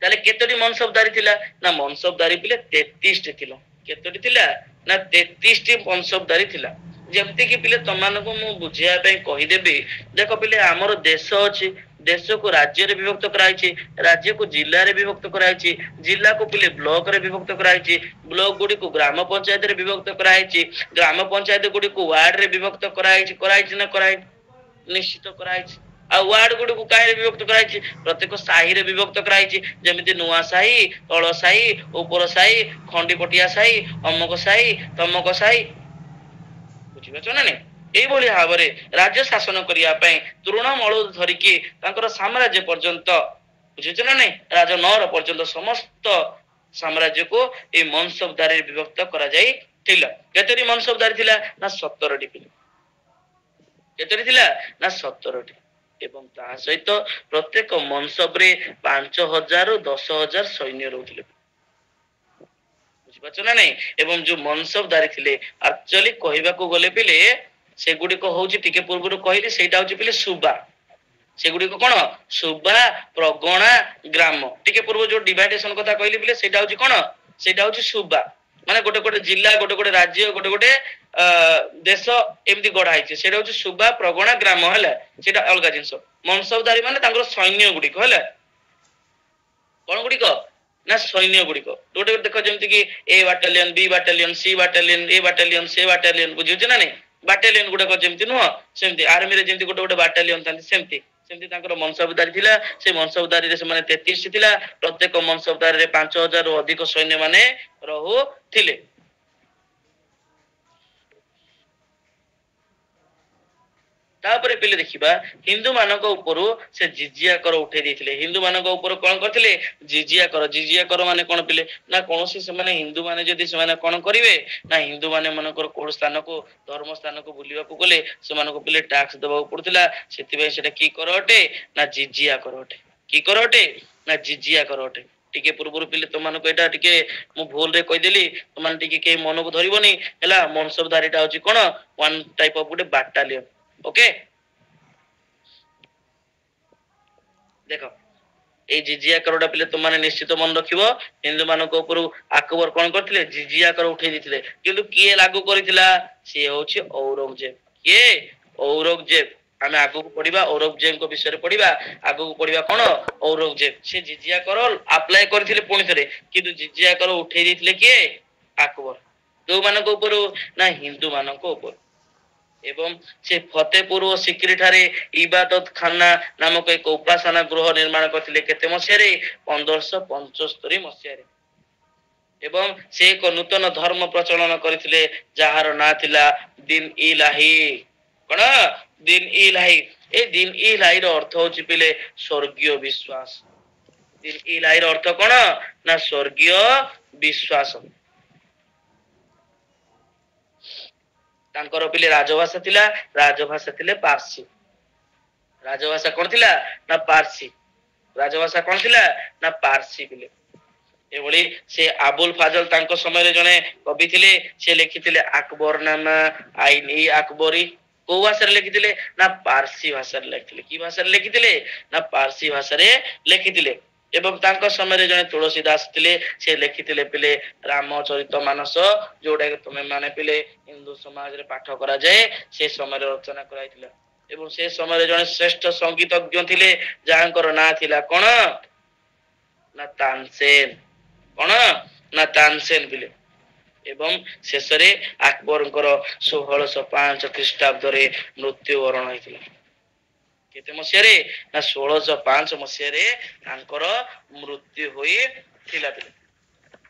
ତାହେଲେ କେତୋଟି ମନସବଦାରୀ ଥିଲା ନା ମନସବଦାରୀ ପିଲେ 33ଟି ଥିଲା। କେତୋଟି ଥିଲା ନା 33ଟି ମନସବଦାରୀ ଥିଲା। ଯେମିତି କି ପିଲେ ତମମାନଙ୍କୁ ମୁଁ ବୁଝେଇବା ପାଇଁ କହିଦେବି, ଦେଖ ପିଲେ ଆମର ଦେଶ ଅଛି, ଦେଶକୁ ରାଜ୍ୟରେ ବିଭକ୍ତ କରାଯାଇଛି, ରାଜ୍ୟକୁ ଜିଲ୍ଲାରେ ବିଭକ୍ତ କରାଯାଇଛି, ଜିଲ୍ଲାକୁ ପିଲେ ବ୍ଲକରେ ବିଭକ୍ତ କରାଯାଇଛି, ବ୍ଲକ ଗୁଡିକୁ ଗ୍ରାମ ପଞ୍ଚାୟତରେ ବିଭକ୍ତ କରାଯାଇଛି, ଗ୍ରାମ ପଞ୍ଚାୟତ ଗୁଡିକୁ ୱାର୍ଡରେ ବିଭକ୍ତ କରାଯାଇଛି। କରାଯାଇଛି ନା କରାହେଇନି? ନିଶ୍ଚିତ କରାଯାଇଛି। ଆଉ ୱାର୍ଡ ଗୁଡିକୁ କାହିଁରେ ବିଭକ୍ତ କରାଯାଇଛି? ପ୍ରତ୍ୟେକ ସାହିରେ ବିଭକ୍ତ କରାଯାଇଛି। ଯେମିତି ନୂଆ ସାହି, ତଳ ସାହି, ଉପର ସାହି, ଖଣ୍ଡିପଟିଆ ସାହି, ଅମକ ସାହି, ତମକ ସାହି, ବୁଝିପାରୁଛ ନା ନାଇଁ? ଏଇଭଳି ଭାବରେ ରାଜ୍ୟ ଶାସନ କରିବା ପାଇଁ ତୃଣମୂଳ ଧରିକି ତାଙ୍କର ସାମ୍ରାଜ୍ୟ ପର୍ଯ୍ୟନ୍ତ, ବୁଝୁଛ ନା ନାଇଁ, ରାଜନଅର ପର୍ଯ୍ୟନ୍ତ ସମସ୍ତ ସାମ୍ରାଜ୍ୟକୁ ଏଇ ମନସବଦାରୀରେ ବିଭକ୍ତ କରାଯାଇଥିଲା। କେତୋଟି ମନସବଦାରୀ ଥିଲା ନା 17ଟି ପିଲା। କେତୋଟି ଥିଲା ନା 17ଟି। ଏବଂ ତା ସହିତ ପ୍ରତ୍ୟେକ ମନସବରେ 5000ରୁ 10,000 ସୈନ୍ୟ ରହୁଥିଲେ, ବୁଝିପାରୁଛ ନା ନାଇଁ? ଏବଂ ଯୋଉ ମନସବଦାରୀ ଥିଲେ, ଆକ୍ଚୁଆଲି କହିବାକୁ ଗଲେ ପିଲେ ସେଗୁଡିକ ହଉଛି, ଟିକେ ପୂର୍ବରୁ କହିଲି, ସେଇଟା ହଉଛି ପିଲେ ସୁବା। ସେଗୁଡିକ କଣ? ସୁବା, ପ୍ରଗଣା, ଗ୍ରାମ। ଟିକେ ପୂର୍ବ ଯୋଉ ଡିଭାଇଡେସନ କଥା କହିଲି ପିଲେ, ସେଇଟା ହଉଛି କଣ? ସେଇଟା ହଉଛି ସୁବା। ମାନେ ଗୋଟେ ଗୋଟେ ଜିଲ୍ଲା, ଗୋଟେ ଗୋଟେ ରାଜ୍ୟ, ଗୋଟେ ଗୋଟେ ଦେଶ ଏମିତି ଗଢା ହେଇଛି, ସେଇଟା ହଉଛି ସୁବା, ପ୍ରଗଣା, ଗ୍ରାମ। ହେଲା, ସେଇଟା ଅଲଗା ଜିନିଷ। ମନସବଦାରୀ ମାନେ ତାଙ୍କର ସୈନ୍ୟ ଗୁଡିକ। ହେଲା, କଣ ଗୁଡିକ ନା ସୈନ୍ୟ ଗୁଡିକ। ଗୋଟେ ଦେଖ ଯେମିତି କି A battalion, B battalion, C battalion, A battalion, ସେ ବାଟାଲିୟନ, ବୁଝୁଛ ନା ନାଇଁ? ବାଟାଲିୟନ ଗୁଡାକ ଯେମିତି ନୁହଁ, ସେମିତି ଆର୍ମିରେ ଯେମିତି ଗୋଟେ ଗୋଟେ ବାଟାଲିୟନ ଥାନ୍ତି, ସେମିତି ସେମିତି ତାଙ୍କର ମନସବଦାରୀ ଥିଲା। ସେ ମନସବଦାରୀରେ ସେମାନେ 33 ଥିଲା। ପ୍ରତ୍ୟେକ ମନସବଦାରୀରେ 5000ରୁ ଅଧିକ ସୈନ୍ୟ ମାନେ ରହୁଥିଲେ। ତାପରେ ପିଲେ ଦେଖିବା, ହିନ୍ଦୁ ମାନଙ୍କ ଉପରୁ ସେ ଜିଜିଆ କର ଉଠେଇ ଦେଇଥିଲେ। ହିନ୍ଦୁ ମାନଙ୍କ ଉପରୁ କଣ କରିଥିଲେ? ଜିଜିଆ କର। ଜିଜିଆ କର ମାନେ କଣ ପିଲେ? ନା କୌଣସି ସେମାନେ ହିନ୍ଦୁ ମାନେ ଯଦି ସେମାନେ କଣ କରିବେ ନା, ହିନ୍ଦୁ ମାନେ ମନେକର କୋଉ ସ୍ଥାନକୁ, ଧର୍ମ ସ୍ଥାନକୁ ବୁଲିବାକୁ ଗଲେ ସେମାନଙ୍କୁ ପିଲେ ଟାକ୍ସ ଦବାକୁ ପଡୁଥିଲା। ସେଥିପାଇଁ ସେଟା କି କର ଅଟେ? ନା ଜିଜିଆ କର ଅଟେ। କି କର ଅଟେ? ନା ଜିଜିଆ କର ଅଟେ। ଟିକେ ପୂର୍ବରୁ ପିଲେ ତମମାନଙ୍କୁ ଏଇଟା ଟିକେ ମୁଁ ଭୁଲରେ କହିଦେଲି, ତମାନେ ଟିକେ କେହି ମନକୁ ଧରିବନି, ହେଲା? ମନସବଧାରୀଟା ହଉଛି କଣ? ୱାନ୍ ଟାଇପ ଅଫ ଗୋଟେ ବାଟାଲିୟନ। ଓକେ, ଦେଖ, ଏଇ ଜିଜିଆ କରଟା ପିଲେ ତୁମମାନେ ନିଶ୍ଚିତ ମନେ ରଖିବ। ହିନ୍ଦୁ ମାନଙ୍କ ଉପରୁ ଆକବର କଣ କରିଥିଲେ? ଜିଜିଆ କର ଉଠେଇ ଦେଇଥିଲେ। କିନ୍ତୁ କିଏ ଲାଗୁ କରିଥିଲା? ସିଏ ହଉଛି ଔରଙ୍ଗଜେବ। କିଏ? ଔରଙ୍ଗଜେବ। ଆମେ ଆଗକୁ ପଢିବା, ଔରଙ୍ଗଜେବଙ୍କ ବିଷୟରେ ପଢିବା ଆଗକୁ। ପଢିବା କଣ? ଔରଙ୍ଗଜେବ ସେ ଜିଜିଆ କର ଆପ୍ଲାଏ କରିଥିଲେ ପୁଣି ଥରେ, କିନ୍ତୁ ଜିଜିଆ କର ଉଠେଇ ଦେଇଥିଲେ କିଏ? ଆକବର। ଯୋଉମାନଙ୍କ ଉପରୁ? ନା ହିନ୍ଦୁ ମାନଙ୍କ ଉପରୁ। ଏବଂ ସେ ଫତେପୁର ଓ ସିକ୍ରି ଠାରେ ଇବାଦତ ଖାନା ନାମକ ଏକ ଉପାସନା ଗୃହ ନିର୍ମାଣ କରିଥିଲେ। କେତେ ମସିହାରେ? 1575 ମସିହାରେ। ଏବଂ ସେ ଏକ ନୂତନ ଧର୍ମ ପ୍ରଚଳନ କରିଥିଲେ, ଯାହାର ନାଁ ଥିଲା ଦିନ ଇଲାହି। କଣ? ଦିନ ଇଲାହି। ଏ ଦିନ ଇଲାହିର ଅର୍ଥ ହଉଛି ପିଲେ ସ୍ୱର୍ଗୀୟ ବିଶ୍ୱାସ। ଦିନ ଇଲାହିର ଅର୍ଥ କଣ? ନା ସ୍ୱର୍ଗୀୟ ବିଶ୍ୱାସ। ତାଙ୍କର ପିଲେ ରାଜଭାଷା ଥିଲା, ରାଜଭାଷା ଥିଲେ ପାର୍ସୀ। ରାଜଭାଷା କଣ ଥିଲା? ନା ପାର୍ସୀ। ରାଜଭାଷା କଣ ଥିଲା? ନା ପାର୍ସୀ ପିଲେ। ଏଭଳି ସେ ଆବୁଲ ଫାଜଲ ତାଙ୍କ ସମୟରେ ଜଣେ କବି ଥିଲେ। ସେ ଲେଖିଥିଲେ ଆକବର ନାମା, ଆଇନ ଇ ଆକବରୀ। କୋଉ ଭାଷାରେ ଲେଖିଥିଲେ? ନା ପାର୍ସୀ ଭାଷାରେ ଲେଖିଥିଲେ। କି ଭାଷାରେ ଲେଖିଥିଲେ? ନା ପାର୍ସୀ ଭାଷାରେ ଲେଖିଥିଲେ। ଏବଂ ତାଙ୍କ ସମୟରେ ଜଣେ ତୁଳସୀ ଦାସ ଥିଲେ, ସେ ଲେଖିଥିଲେ ପିଲେ ରାମଚରିତ ମାନସ, ଯୋଉଟା କି ତୁମେ ମାନେ ପିଲେ ହିନ୍ଦୁ ସମାଜରେ ପାଠ କରାଯାଏ, ସେ ସମୟରେ ରଚନା କରାଯାଇଥିଲା। ଏବଂ ସେ ସମୟରେ ଜଣେ ଶ୍ରେଷ୍ଠ ସଙ୍ଗୀତଜ୍ଞ ଥିଲେ, ଯାହାଙ୍କର ନାଁ ଥିଲା କଣ? ନା ତାନସେନ। କଣ? ନା ତାନସେନ ପିଲେ। ଏବଂ ଶେଷରେ ଆକବରଙ୍କର 1605 ଖ୍ରୀଷ୍ଟାବ୍ଦରେ ମୃତ୍ୟୁବରଣ ହେଇଥିଲା। କେତେ ମସିହାରେ? ନା 1605 ମସିହାରେ ତାଙ୍କର ମୃତ୍ୟୁ ହୋଇଥିଲା ପିଲେ।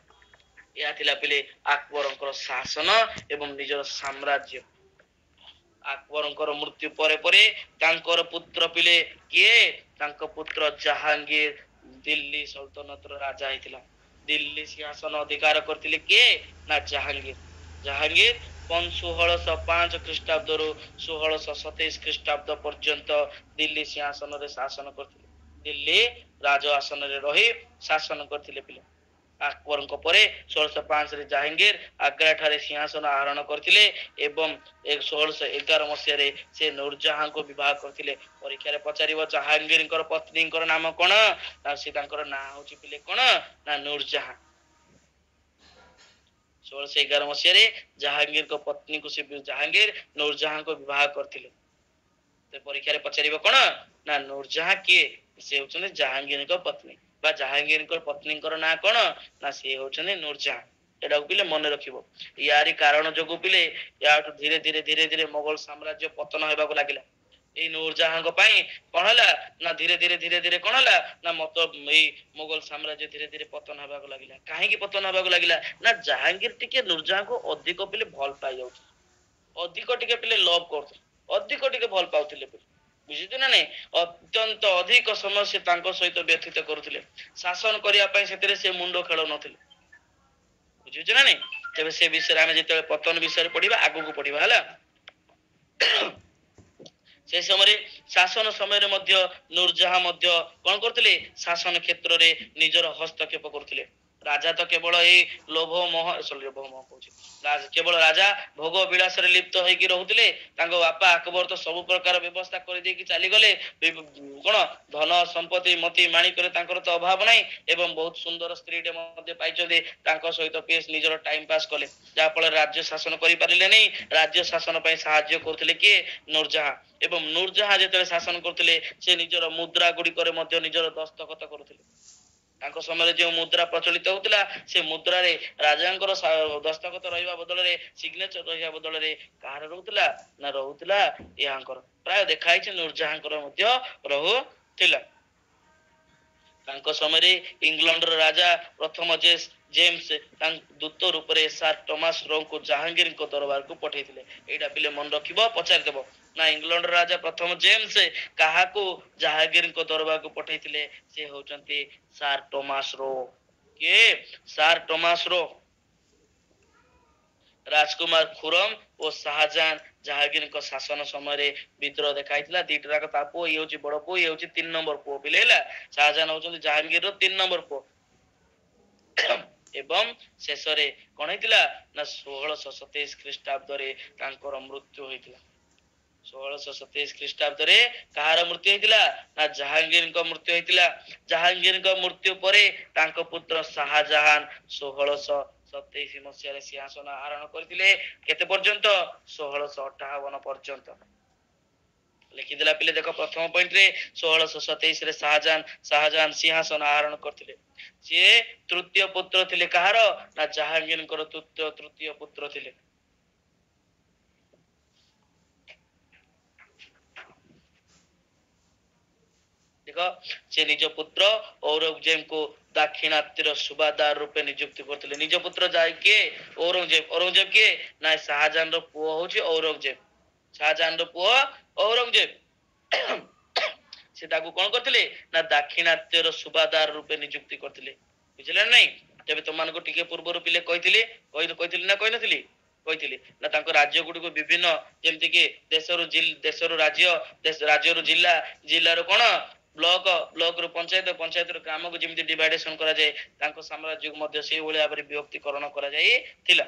ଏହା ଥିଲା ପିଲେ ଆକବରଙ୍କର ଶାସନ ଏବଂ ନିଜର ସାମ୍ରାଜ୍ୟ। ଆକବରଙ୍କର ମୃତ୍ୟୁ ପରେ ପରେ ତାଙ୍କର ପୁତ୍ର ପିଲେ କିଏ? ତାଙ୍କ ପୁତ୍ର ଜାହାଙ୍ଗୀର ଦିଲ୍ଲୀ ସଲତନତର ରାଜା ହେଇଥିଲା। ଦିଲ୍ଲୀ ସିଂହାସନ ଅଧିକାର କରିଥିଲେ କିଏ? ନା ଜାହାଙ୍ଗୀର। ଜାହାଙ୍ଗୀର 1605 ଖ୍ରୀଷ୍ଟାବ୍ଦରୁ 1627 ଖ୍ରୀଷ୍ଟାବ୍ଦ ପର୍ଯ୍ୟନ୍ତ ଦିଲ୍ଲୀ ସିଂହାସନରେ ଶାସନ କରିଥିଲେ। ଦିଲ୍ଲୀ ରାଜ ଆସନରେ ରହି ଶାସନ କରିଥିଲେ ପିଲା। ଆକବରଙ୍କ ପରେ 1605ରେ ଜାହାଙ୍ଗୀର ଆଗ୍ରା ଠାରେ ସିଂହାସନ ଆରୋହଣ କରିଥିଲେ ଏବଂ 1611 ମସିହାରେ ସେ ନୁରଜାହାଙ୍କୁ ବିବାହ କରିଥିଲେ। ପରୀକ୍ଷାରେ ପଚାରିବ, ଜାହାଙ୍ଗୀରଙ୍କର ପତ୍ନୀଙ୍କର ନାମ କଣ? ନା ସେ ତାଙ୍କର ନାଁ ହଉଛି ପିଲେ କଣ? ନା ନୁରଜାହାଁ। 1611 ମସିହାରେ ଜାହାଙ୍ଗୀରଙ୍କ ପତ୍ନୀଙ୍କୁ ସେ ଜାହାଙ୍ଗୀର ନୁରଜାହାଙ୍କୁ ବିବାହ କରିଥିଲେ। ପରୀକ୍ଷାରେ ପଚାରିବ କଣ? ନା ନୁରଜାହାଁ କିଏ? ସେ ହଉଛନ୍ତି ଜାହାଙ୍ଗୀରଙ୍କ ପତ୍ନୀ। ବା ଜାହାଙ୍ଗୀରଙ୍କ ପତ୍ନୀଙ୍କର ନାଁ କଣ? ନା ସିଏ ହଉଛନ୍ତି ନୁରଜାହାଁ। ଏଟାକୁ ପିଲେ ମନେ ରଖିବ। ୟାରି କାରଣ ଯୋଗୁ ପିଲେ ୟାଠୁ ଧୀରେ ଧୀରେ ଧୀରେ ଧୀରେ ମୋଗଲ ସାମ୍ରାଜ୍ୟ ପତନ ହେବାକୁ ଲାଗିଲା। ଏଇ ନୁରଜାହାଁଙ୍କ ପାଇଁ କଣ ହେଲା? ନା ଧୀରେ ଧୀରେ ଧୀରେ ଧୀରେ କଣ ହେଲା? ନା ମତ ଏଇ ମୋଗଲ ସାମ୍ରାଜ୍ୟ ଧୀରେ ଧୀରେ ପତନ ହେବାକୁ ଲାଗିଲା। କାହିଁକି ପତନ ହେବାକୁ ଲାଗିଲା? ନା ଜାହାଙ୍ଗୀର ଟିକେ ନୁରଜାହାଁଙ୍କୁ ଅଧିକ ପିଲେ ଭଲ ପାଇଯାଉଥିଲେ, ଅଧିକ ଟିକେ ପିଲେ ଲଭ୍ କରୁଥିଲେ, ଅଧିକ ଟିକେ ଭଲ ପାଉଥିଲେ ପିଲେ। ବୁଝୁଛୁ ନା ନାଇଁ? ଅତ୍ୟନ୍ତ ଅଧିକ ସମୟ ସେ ତାଙ୍କ ସହିତ ବ୍ୟତୀତ କରୁଥିଲେ। ଶାସନ କରିବା ପାଇଁ ସେଥିରେ ସେ ମୁଣ୍ଡ ଖେଳଉନଥିଲେ। ବୁଝୁଛୁ ନା ନାଇଁ? ତେବେ ସେ ବିଷୟରେ ଆମେ ଯେତେବେଳେ ପତନ ବିଷୟରେ ପଢିବା, ଆଗକୁ ପଢିବା, ହେଲା? ସେ ସମୟରେ ଶାସନ ସମୟରେ ମଧ୍ୟ ନୁରଜାହାଁ ମଧ୍ୟ କଣ କରୁଥିଲେ? ଶାସନ କ୍ଷେତ୍ରରେ ନିଜର ହସ୍ତକ୍ଷେପ କରୁଥିଲେ। ରାଜା ତ କେବଳ ଏଇ ଲୋଭ ମୋହ, ସରି, ଲୋଭ ମୋହ କହୁଛି, କେବଳ ରାଜା ଭୋଗ ବିଳାସରେ ଲିପ୍ତ ହେଇକି ରହୁଥିଲେ। ତାଙ୍କ ବାପା ଆକବର ତ ସବୁ ପ୍ରକାର ବ୍ୟବସ୍ଥା କରିଦେଇକି ଚାଲିଗଲେ। କଣ ଧନ ସମ୍ପତ୍ତି ମତି ମାଣିକରେ ତାଙ୍କର ତ ଅଭାବ ନାହିଁ, ଏବଂ ବହୁତ ସୁନ୍ଦର ସ୍ତ୍ରୀଟେ ମଧ୍ୟ ପାଇଛନ୍ତି। ତାଙ୍କ ସହିତ ନିଜର ଟାଇମ ପାସ୍ କଲେ, ଯାହା ଫଳରେ ରାଜ୍ୟ ଶାସନ କରିପାରିଲେ ନାହିଁ। ରାଜ୍ୟ ଶାସନ ପାଇଁ ସାହାଯ୍ୟ କରୁଥିଲେ କିଏ? ନୁରଜାହାଁ। ଏବଂ ନୁରଜାହାଁ ଯେତେବେଳେ ଶାସନ କରୁଥିଲେ, ସେ ନିଜର ମୁଦ୍ରା ଗୁଡିକରେ ମଧ୍ୟ ନିଜର ଦସ୍ତଖତ କରୁଥିଲେ। ତାଙ୍କ ସମୟରେ ଯେଉଁ ମୁଦ୍ରା ପ୍ରଚଳିତ ହଉଥିଲା, ସେ ମୁଦ୍ରାରେ ରାଜାଙ୍କର ଦସ୍ତଖତ ରହିବା ବଦଳରେ, ସିଗ୍ନେଚର ରହିବା ବଦଳରେ କାହାର ରହୁଥିଲା? ନା ରହୁଥିଲା ଏହାଙ୍କର। ପ୍ରାୟ ଦେଖା ହେଇଛି ନୁରଜାହାଁଙ୍କର ମଧ୍ୟ ରହୁଥିଲା। ତାଙ୍କ ସମୟରେ ଇଂଲଣ୍ଡର ରାଜା ପ୍ରଥମ ଜେମ୍ସ ତାଙ୍କ ଦୂତ ରୂପରେ ସାର୍ ଟମାସ ରୋଙ୍କୁ ଜାହାଙ୍ଗୀରଙ୍କ ଦରବାରକୁ ପଠେଇଥିଲେ। ଏଇଟା ପିଲେ ମନେ ରଖିବ, ପଚାରିଦେବ। ନା ଇଂଲଣ୍ଡର ରାଜା ପ୍ରଥମ ଜେମ୍ସ କାହାକୁ ଜାହାଙ୍ଗୀରଙ୍କ ଦରବାରକୁ ପଠେଇଥିଲେ? ସେ ହଉଛନ୍ତି ସାର୍ ଟୋମାସ ରୋ। କିଏ? Sir Thomas Roe. ରାଜକୁମାର ଖୁରମ ଓ ଶାହଜାହାନ ଜାହାଙ୍ଗୀରଙ୍କ ଶାସନ ସମୟରେ ବିଦ୍ରୋହ ଦେଖାଇଥିଲା। ଦିଟା ଯାକ ତା ପୁଅ, ଇଏ ହଉଛି ବଡ ପୁଅ, ଇଏ ହଉଛି 3 ନମ୍ବର ପୁଅ ପିଲେ। ହେଲା, ଶାହଜାହାନ ହଉଛନ୍ତି ଜାହାଙ୍ଗୀରର 3 ନମ୍ବର ପୁଅ। ଏବଂ ଶେଷରେ କଣ ହେଇଥିଲା ନା 1627 ଖ୍ରୀଷ୍ଟାବ୍ଦରେ ତାଙ୍କର ମୃତ୍ୟୁ ହୋଇଥିଲା। 1627 ଖ୍ରୀଷ୍ଟାବ୍ଦରେ କାହାର ମୃତ୍ୟୁ ହେଇଥିଲା? ନା ଜାହାଙ୍ଗୀରଙ୍କ ମୃତ୍ୟୁ ହେଇଥିଲା। ଜାହାଙ୍ଗୀରଙ୍କ ମୃତ୍ୟୁ ପରେ ତାଙ୍କ ପୁତ୍ର ଶାହଜାହାନ 1627 ମସିହାରେ ସିଂହାସନ ଆରୋହଣ କରିଥିଲେ। କେତେ ପର୍ଯ୍ୟନ୍ତ? 1658 ପର୍ଯ୍ୟନ୍ତ। ଲେଖିଦେଲା ପିଲେ ଦେଖ ପ୍ରଥମ ପଏଣ୍ଟରେ 1627ରେ ଶାହଜାହାନ ସିଂହାସନ ଆରୋହଣ କରିଥିଲେ। ସିଏ ତୃତୀୟ ପୁତ୍ର ଥିଲେ କାହାର? ନା ଜାହାଙ୍ଗୀରଙ୍କର ତୃତୀୟ ପୁତ୍ର ଥିଲେ। ଦେଖ, ସେ ନିଜ ପୁତ୍ର ଔରଙ୍ଗଜେବଙ୍କୁ ଦାକ୍ଷିଣାତ୍ୟର ସୁବାଦାର ରୂପେ ନିଯୁକ୍ତି କରିଥିଲେ। ନିଜ ପୁତ୍ର ଯାଇ କିଏ? ଔରଙ୍ଗଜେବ। ଔରଙ୍ଗଜେବ କିଏ? ନା ଶାହଜାହାନର ପୁଅ ହଉଛି ଔରଙ୍ଗଜେବ। ଶାହଜାହାନର ପୁଅ ଔରଙ୍ଗଜେବ। ସେ ତାକୁ କଣ କରିଥିଲେ? ନା ଦାକ୍ଷିଣାତ୍ୟର ସୁବାଦାର ରୂପେ ନିଯୁକ୍ତି କରିଥିଲେ। ବୁଝିଲେ ନା ନାଇଁ? ତେବେ ତମମାନଙ୍କୁ ଟିକେ ପୂର୍ବରୁ ପିଲେ କହିଥିଲି, କହିଥିଲି ନା କହିନଥିଲି? କହିଥିଲି ନା ତାଙ୍କ ରାଜ୍ୟ ଗୁଡିକୁ ବିଭିନ୍ନ, ଯେମିତି କି ଦେଶରୁ ରାଜ୍ୟ, ରାଜ୍ୟରୁ ଜିଲ୍ଲା, ଜିଲ୍ଲାରୁ କଣ ବ୍ଲକ, ବ୍ଲକରୁ ପଞ୍ଚାୟତ, ପଞ୍ଚାୟତରୁ ଗ୍ରାମକୁ ଯେମିତି ଡିଭାଇଡେସନ କରାଯାଏ, ତାଙ୍କ ସାମ୍ରାଜ୍ୟକୁ ମଧ୍ୟ ସେଇଭଳି ଭାବରେ ବିଭକ୍ତିକରଣ କରାଯାଇଥିଲା।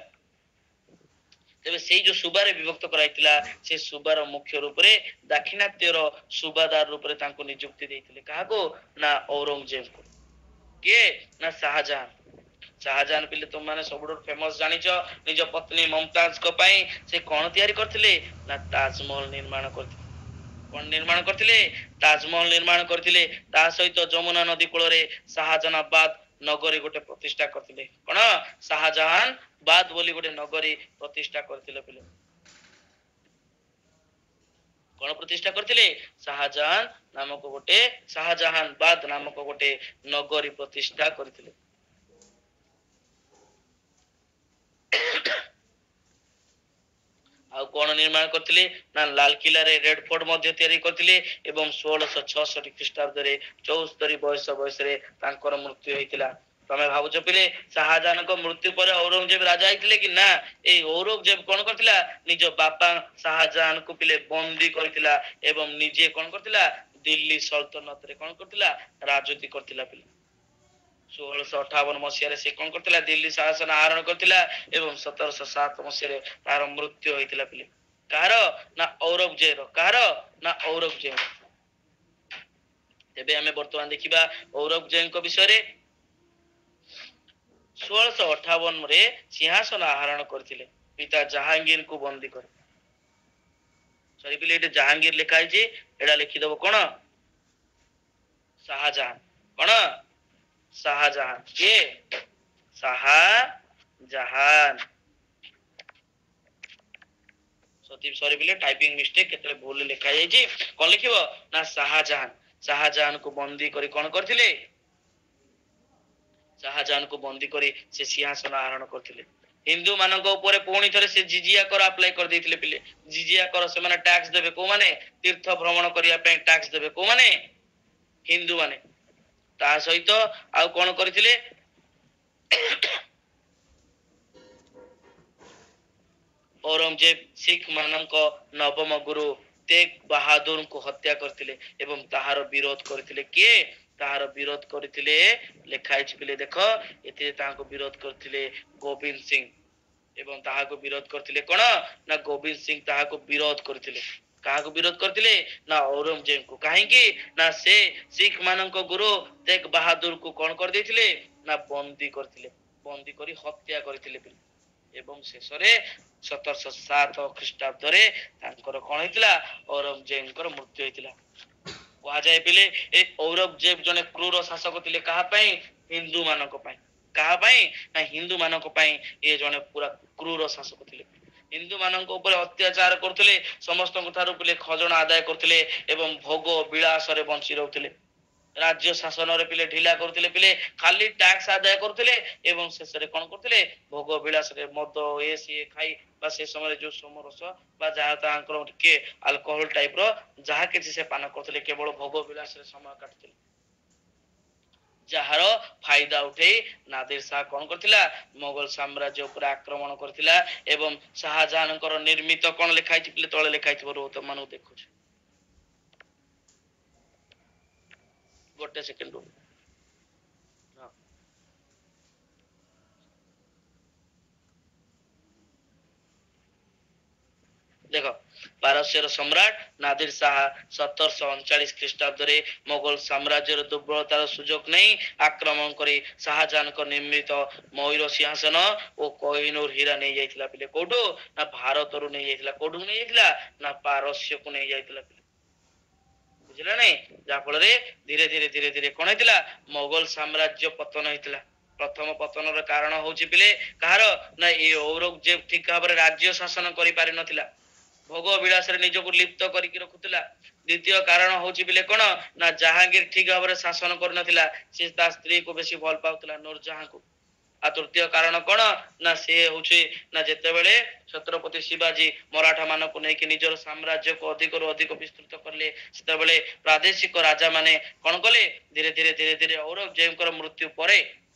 ତେବେ ସେଇ ଯୋଉ ସୁବାରେ ବିଭକ୍ତ କରାଯାଇଥିଲା, ସେ ସୁବାର ମୁଖ୍ୟ ରୂପରେ ଦାକ୍ଷିଣାତ୍ୟର ସୁବାଦାର ରୂପରେ ତାଙ୍କୁ ନିଯୁକ୍ତି ଦେଇଥିଲେ। କାହାକୁ? ନା ଔରଙ୍ଗଜେବକୁ। କିଏ? ନା ଶାହଜାହାନ। ଶାହଜାହାନ ପିଲେ ତୁମମାନେ ସବୁଠୁ ଫେମସ ଜାଣିଛ, ନିଜ ପତ୍ନୀ ମମତାଜଙ୍କ ପାଇଁ ସେ କଣ ତିଆରି କରିଥିଲେ? ନା ତାଜମହଲ ନିର୍ମାଣ କରିଥିଲେ। କଣ ନିର୍ମାଣ କରିଥିଲେ? ତାଜମହଲ ନିର୍ମାଣ କରିଥିଲେ। ତା ସହିତ ଯମୁନା ନଦୀ କୂଳରେ ଶାହଜାହାନାବାଦ ନଗରୀ ଗୋଟେ ପ୍ରତିଷ୍ଠା କରିଥିଲେ। କଣ? ଶାହଜାହାନ ବାଦ ବୋଲି ଗୋଟେ ନଗରୀ ପ୍ରତିଷ୍ଠା କରିଥିଲେ ପିଲେ। କଣ ପ୍ରତିଷ୍ଠା କରିଥିଲେ? ଶାହଜାହାନ ନାମକ ଗୋଟେ, ଶାହଜାହାନ ବାଦ ନାମକ ଗୋଟେ ନଗରୀ ପ୍ରତିଷ୍ଠା କରିଥିଲେ। ଆଉ କଣ ନିର୍ମାଣ କରିଥିଲେ? ନା ଲାଲକିଲ୍ଲାରେ ରେଡ ଫୋର୍ଟ ମଧ୍ୟ ତିଆରି କରିଥିଲେ। ଏବଂ 1666 ଖ୍ରୀଷ୍ଟାବ୍ଦରେ 74 ବୟସରେ ତାଙ୍କର ମୃତ୍ୟୁ ହେଇଥିଲା। ତମେ ଭାବୁଛ ପିଲେ ଶାହଜାହାନଙ୍କ ମୃତ୍ୟୁ ପରେ ଔରଙ୍ଗଜେବ ରାଜା ହେଇଥିଲେ କି? ନା, ଏଇ ଔରଙ୍ଗଜେବ କଣ କରିଥିଲା? ନିଜ ବାପା ଶାହଜାହାନକୁ ପିଲେ ବନ୍ଦୀ କରିଥିଲା ଏବଂ ନିଜେ କଣ କରିଥିଲା? ଦିଲ୍ଲୀ ସଲତନତରେ କଣ କରିଥିଲା? ରାଜୁତି କରିଥିଲା ପିଲେ। 1658 ମସିହାରେ ସେ କଣ କରିଥିଲା? ଦିଲ୍ଲୀ ଶାସନ ଆରୋହଣ କରିଥିଲା ଏବଂ 1707 ମସିହାରେ ତାର ମୃତ୍ୟୁ ହେଇଥିଲା ପିଲେ। କାହାର? ନା ଔରଙ୍ଗଜେବର। କାହାର? ନା ଔରଙ୍ଗଜେବର। ତେବେ ଆମେ ବର୍ତ୍ତମାନ ଦେଖିବା ଔରଙ୍ଗଜେବଙ୍କ ବିଷୟରେ। 1658ରେ ସିଂହାସନ ଆରୋହଣ କରିଥିଲେ ପିତା ଜାହାଙ୍ଗୀରଙ୍କୁ ବନ୍ଦୀ କରି। ସରି ପିଲେ, ଏଠି ଜାହାଙ୍ଗୀର ଲେଖା ହେଇଛି, ଏଇଟା ଲେଖିଦବ କଣ? ଶାହଜାହାନ। କଣ? ଶାହଜାହାନ। କିଏ? ଶାହଜାହାନ। ସରି ପିଲେ, ଟାଇପିଂ ମିଷ୍ଟେକ୍, କେତେବେଳେ ଭୁଲ ଲେଖା ଯାଇଛି। କଣ ଲେଖିବ? ନା ଶାହଜାହାନ। ଶାହଜାହାନକୁ ବନ୍ଦୀ କରି କଣ କରିଥିଲେ? ଶାହଜାହାନକୁ ବନ୍ଦୀ କରି ସେ ସିଂହାସନ ଆରୋହଣ କରିଥିଲେ। ହିନ୍ଦୁ ମାନଙ୍କ ଉପରେ ପୁଣି ଥରେ ସେ ଜିଜିଆ କର ଆପ୍ଲାଏ କରିଦେଇଥିଲେ ପିଲେ। ଜିଜିଆ କର, ସେମାନେ ଟ୍ୟାକ୍ସ ଦେବେ। କୋଉମାନେ? ତୀର୍ଥ ଭ୍ରମଣ କରିବା ପାଇଁ ଟ୍ୟାକ୍ସ ଦେବେ। କୋଉମାନେ? ହିନ୍ଦୁ ମାନେ। ତା ସହିତ ଆଉ କଣ କରିଥିଲେ? ଔରଙ୍ଗଜେବ ଶିଖ ମାନଙ୍କ ନବମ ଗୁରୁ ତେଗ ବାହାଦୁରଙ୍କୁ ହତ୍ୟା କରିଥିଲେ ଏବଂ ତାହାର ବିରୋଧ କରିଥିଲେ। କିଏ ତାହାର ବିରୋଧ କରିଥିଲେ? ଲେଖା ହେଇଛି ପିଲେ ଦେଖ, ଏଥିରେ ତାହାକୁ ବିରୋଧ କରିଥିଲେ ଗୋବିନ୍ଦ ସିଂ। ଏବଂ ତାହାକୁ ବିରୋଧ କରିଥିଲେ କଣ? ନା ଗୋବିନ୍ଦ ସିଂ ତାହାକୁ ବିରୋଧ କରିଥିଲେ। କାହାକୁ ବିରୋଧ କରିଥିଲେ? ନା ଔରଙ୍ଗଜେବଙ୍କୁ। କାହିଁକି? ନା ସେ ଶିଖ ମାନଙ୍କ ଗୁରୁ ତେଗ ବାହାଦୁରକୁ କଣ କରିଦେଇଥିଲେ? ନା ବନ୍ଦୀ କରିଥିଲେ, ବନ୍ଦୀ କରି ହତ୍ୟା କରିଥିଲେ ପିଲେ। ଏବଂ ଶେଷରେ 1707 ଖ୍ରୀଷ୍ଟାବ୍ଦରେ ତାଙ୍କର କଣ ହେଇଥିଲା? ଔରଙ୍ଗଜେବଙ୍କର ମୃତ୍ୟୁ ହେଇଥିଲା। କୁହାଯାଏ ପିଲେ ଏ ଔରଙ୍ଗଜେବ ଜଣେ କ୍ରୁର ଶାସକ ଥିଲେ। କାହା ପାଇଁ? ହିନ୍ଦୁ ମାନଙ୍କ ପାଇଁ। କାହା ପାଇଁ? ନା ହିନ୍ଦୁ ମାନଙ୍କ ପାଇଁ ଇଏ ଜଣେ ପୁରା କ୍ରୁର ଶାସକ ଥିଲେ। ହିନ୍ଦୁ ମାନଙ୍କ ଉପରେ ଅତ୍ୟାଚାର କରୁଥିଲେ, ସମସ୍ତଙ୍କ ଠାରୁ ପିଲେ ଖଜଣା ଆଦାୟ କରୁଥିଲେ ଏବଂ ଭୋଗ ବିଳାସରେ ବଞ୍ଚି ରହୁଥିଲେ। ରାଜ୍ୟ ଶାସନରେ ପିଲେ ଢିଲା କରୁଥିଲେ ପିଲେ, ଖାଲି ଟ୍ୟାକ୍ସ ଆଦାୟ କରୁଥିଲେ ଏବଂ ଶେଷରେ କଣ କରୁଥିଲେ? ଭୋଗ ବିଳାସରେ ମଦ ଏ ସିଏ ଖାଇ ବା ସେ ସମୟରେ ଯୋଉ ସୋମରସ ବା ଯାହା ତାଙ୍କର ଟିକେ ଆଲକୋହଲ ଟାଇପ ର ଯାହା କିଛି ସେ ପାନ କରୁଥିଲେ, କେବଳ ଭୋଗ ବିଳାସରେ ସମୟ କାଟୁଥିଲେ। ଯାହାର ଫାଇଦା ଉଠେଇ ନାଦିର ଶାହ କଣ କରିଥିଲା? ମୋଗଲ ସାମ୍ରାଜ୍ୟ ଉପରେ ଆକ୍ରମଣ କରିଥିଲା। ଏବଂ ଶାହଜାହାନଙ୍କର ନିର୍ମିତ କଣ ଲେଖା ହେଇଛି ପିଲେ? ତଳେ ଲେଖା ହେଇଥିବ, ରୁହ ତମମାନଙ୍କୁ ଦେଖୁଛି, ଗୋଟେ ସେକେଣ୍ଡ। ହଁ, ଦେଖ, ପାରସ୍ୟର ସମ୍ରାଟ ନାଦିର ଶାହା 1739 ଖ୍ରୀଷ୍ଟାବ୍ଦରେ ମୋଗଲ ସାମ୍ରାଜ୍ୟର ଦୁର୍ବଳତାର ସୁଯୋଗ ନେଇ ଆକ୍ରମଣ କରି ଶାହଜାହାନଙ୍କ ନିର୍ମିତ ମୟୂର ସିଂହାସନ ଓ କୋହିନୂର ହୀରା ନେଇଯାଇଥିଲା ପିଲେ। କୋଉଠୁ? ନା ଭାରତରୁ ନେଇଯାଇଥିଲା। କୋଉଠୁ ନେଇଯାଇଥିଲା? ନା ପାରସ୍ୟକୁ ନେଇଯାଇଥିଲା ପିଲେ। ବୁଝିଲା ନାଇଁ? ଯାହା ଫଳରେ ଧୀରେ ଧୀରେ ଧୀରେ ଧୀରେ କଣ ହେଇଥିଲା? ମୋଗଲ ସାମ୍ରାଜ୍ୟ ପତନ ହେଇଥିଲା। ପ୍ରଥମ ପତନର କାରଣ ହଉଛି ପିଲେ କାହାର? ନା ଏଇ ଔରଙ୍ଗଜେବ ଠିକ ଭାବରେ ରାଜ୍ୟ ଶାସନ କରିପାରିନଥିଲା, ଭୋଗ ବିଳାସରେ ନିଜକୁ ଲିପ୍ତ କରିକି ରଖୁଥିଲା। ଦ୍ୱିତୀୟ କାରଣ ହଉଛି ପିଲେ କଣ? ନା ଜାହାଙ୍ଗୀର ଠିକ ଭାବରେ ଶାସନ କରୁନଥିଲା, ସେ ତା ସ୍ତ୍ରୀକୁ ବେଶୀ ଭଲ ପାଉଥିଲା, ନୂରଜାହାଁକୁ। ଆଉ ତୃତୀୟ କାରଣ କଣ? ନା ସେ ହଉଛି ନା ଯେତେବେଳେ ଛତ୍ରପତି ଶିବାଜୀ ମରାଠା ମାନଙ୍କୁ ନେଇକି ନିଜର ସାମ୍ରାଜ୍ୟକୁ ଅଧିକରୁ ଅଧିକ ବିସ୍ତୃତ କଲେ, ସେତେବେଳେ ପ୍ରାଦେଶିକ ରାଜା ମାନେ କଣ କଲେ? ଧୀରେ ଧୀରେ ଧୀରେ ଧୀରେ ଔରଙ୍ଗଜେବଙ୍କର ମୃତ୍ୟୁ ପରେ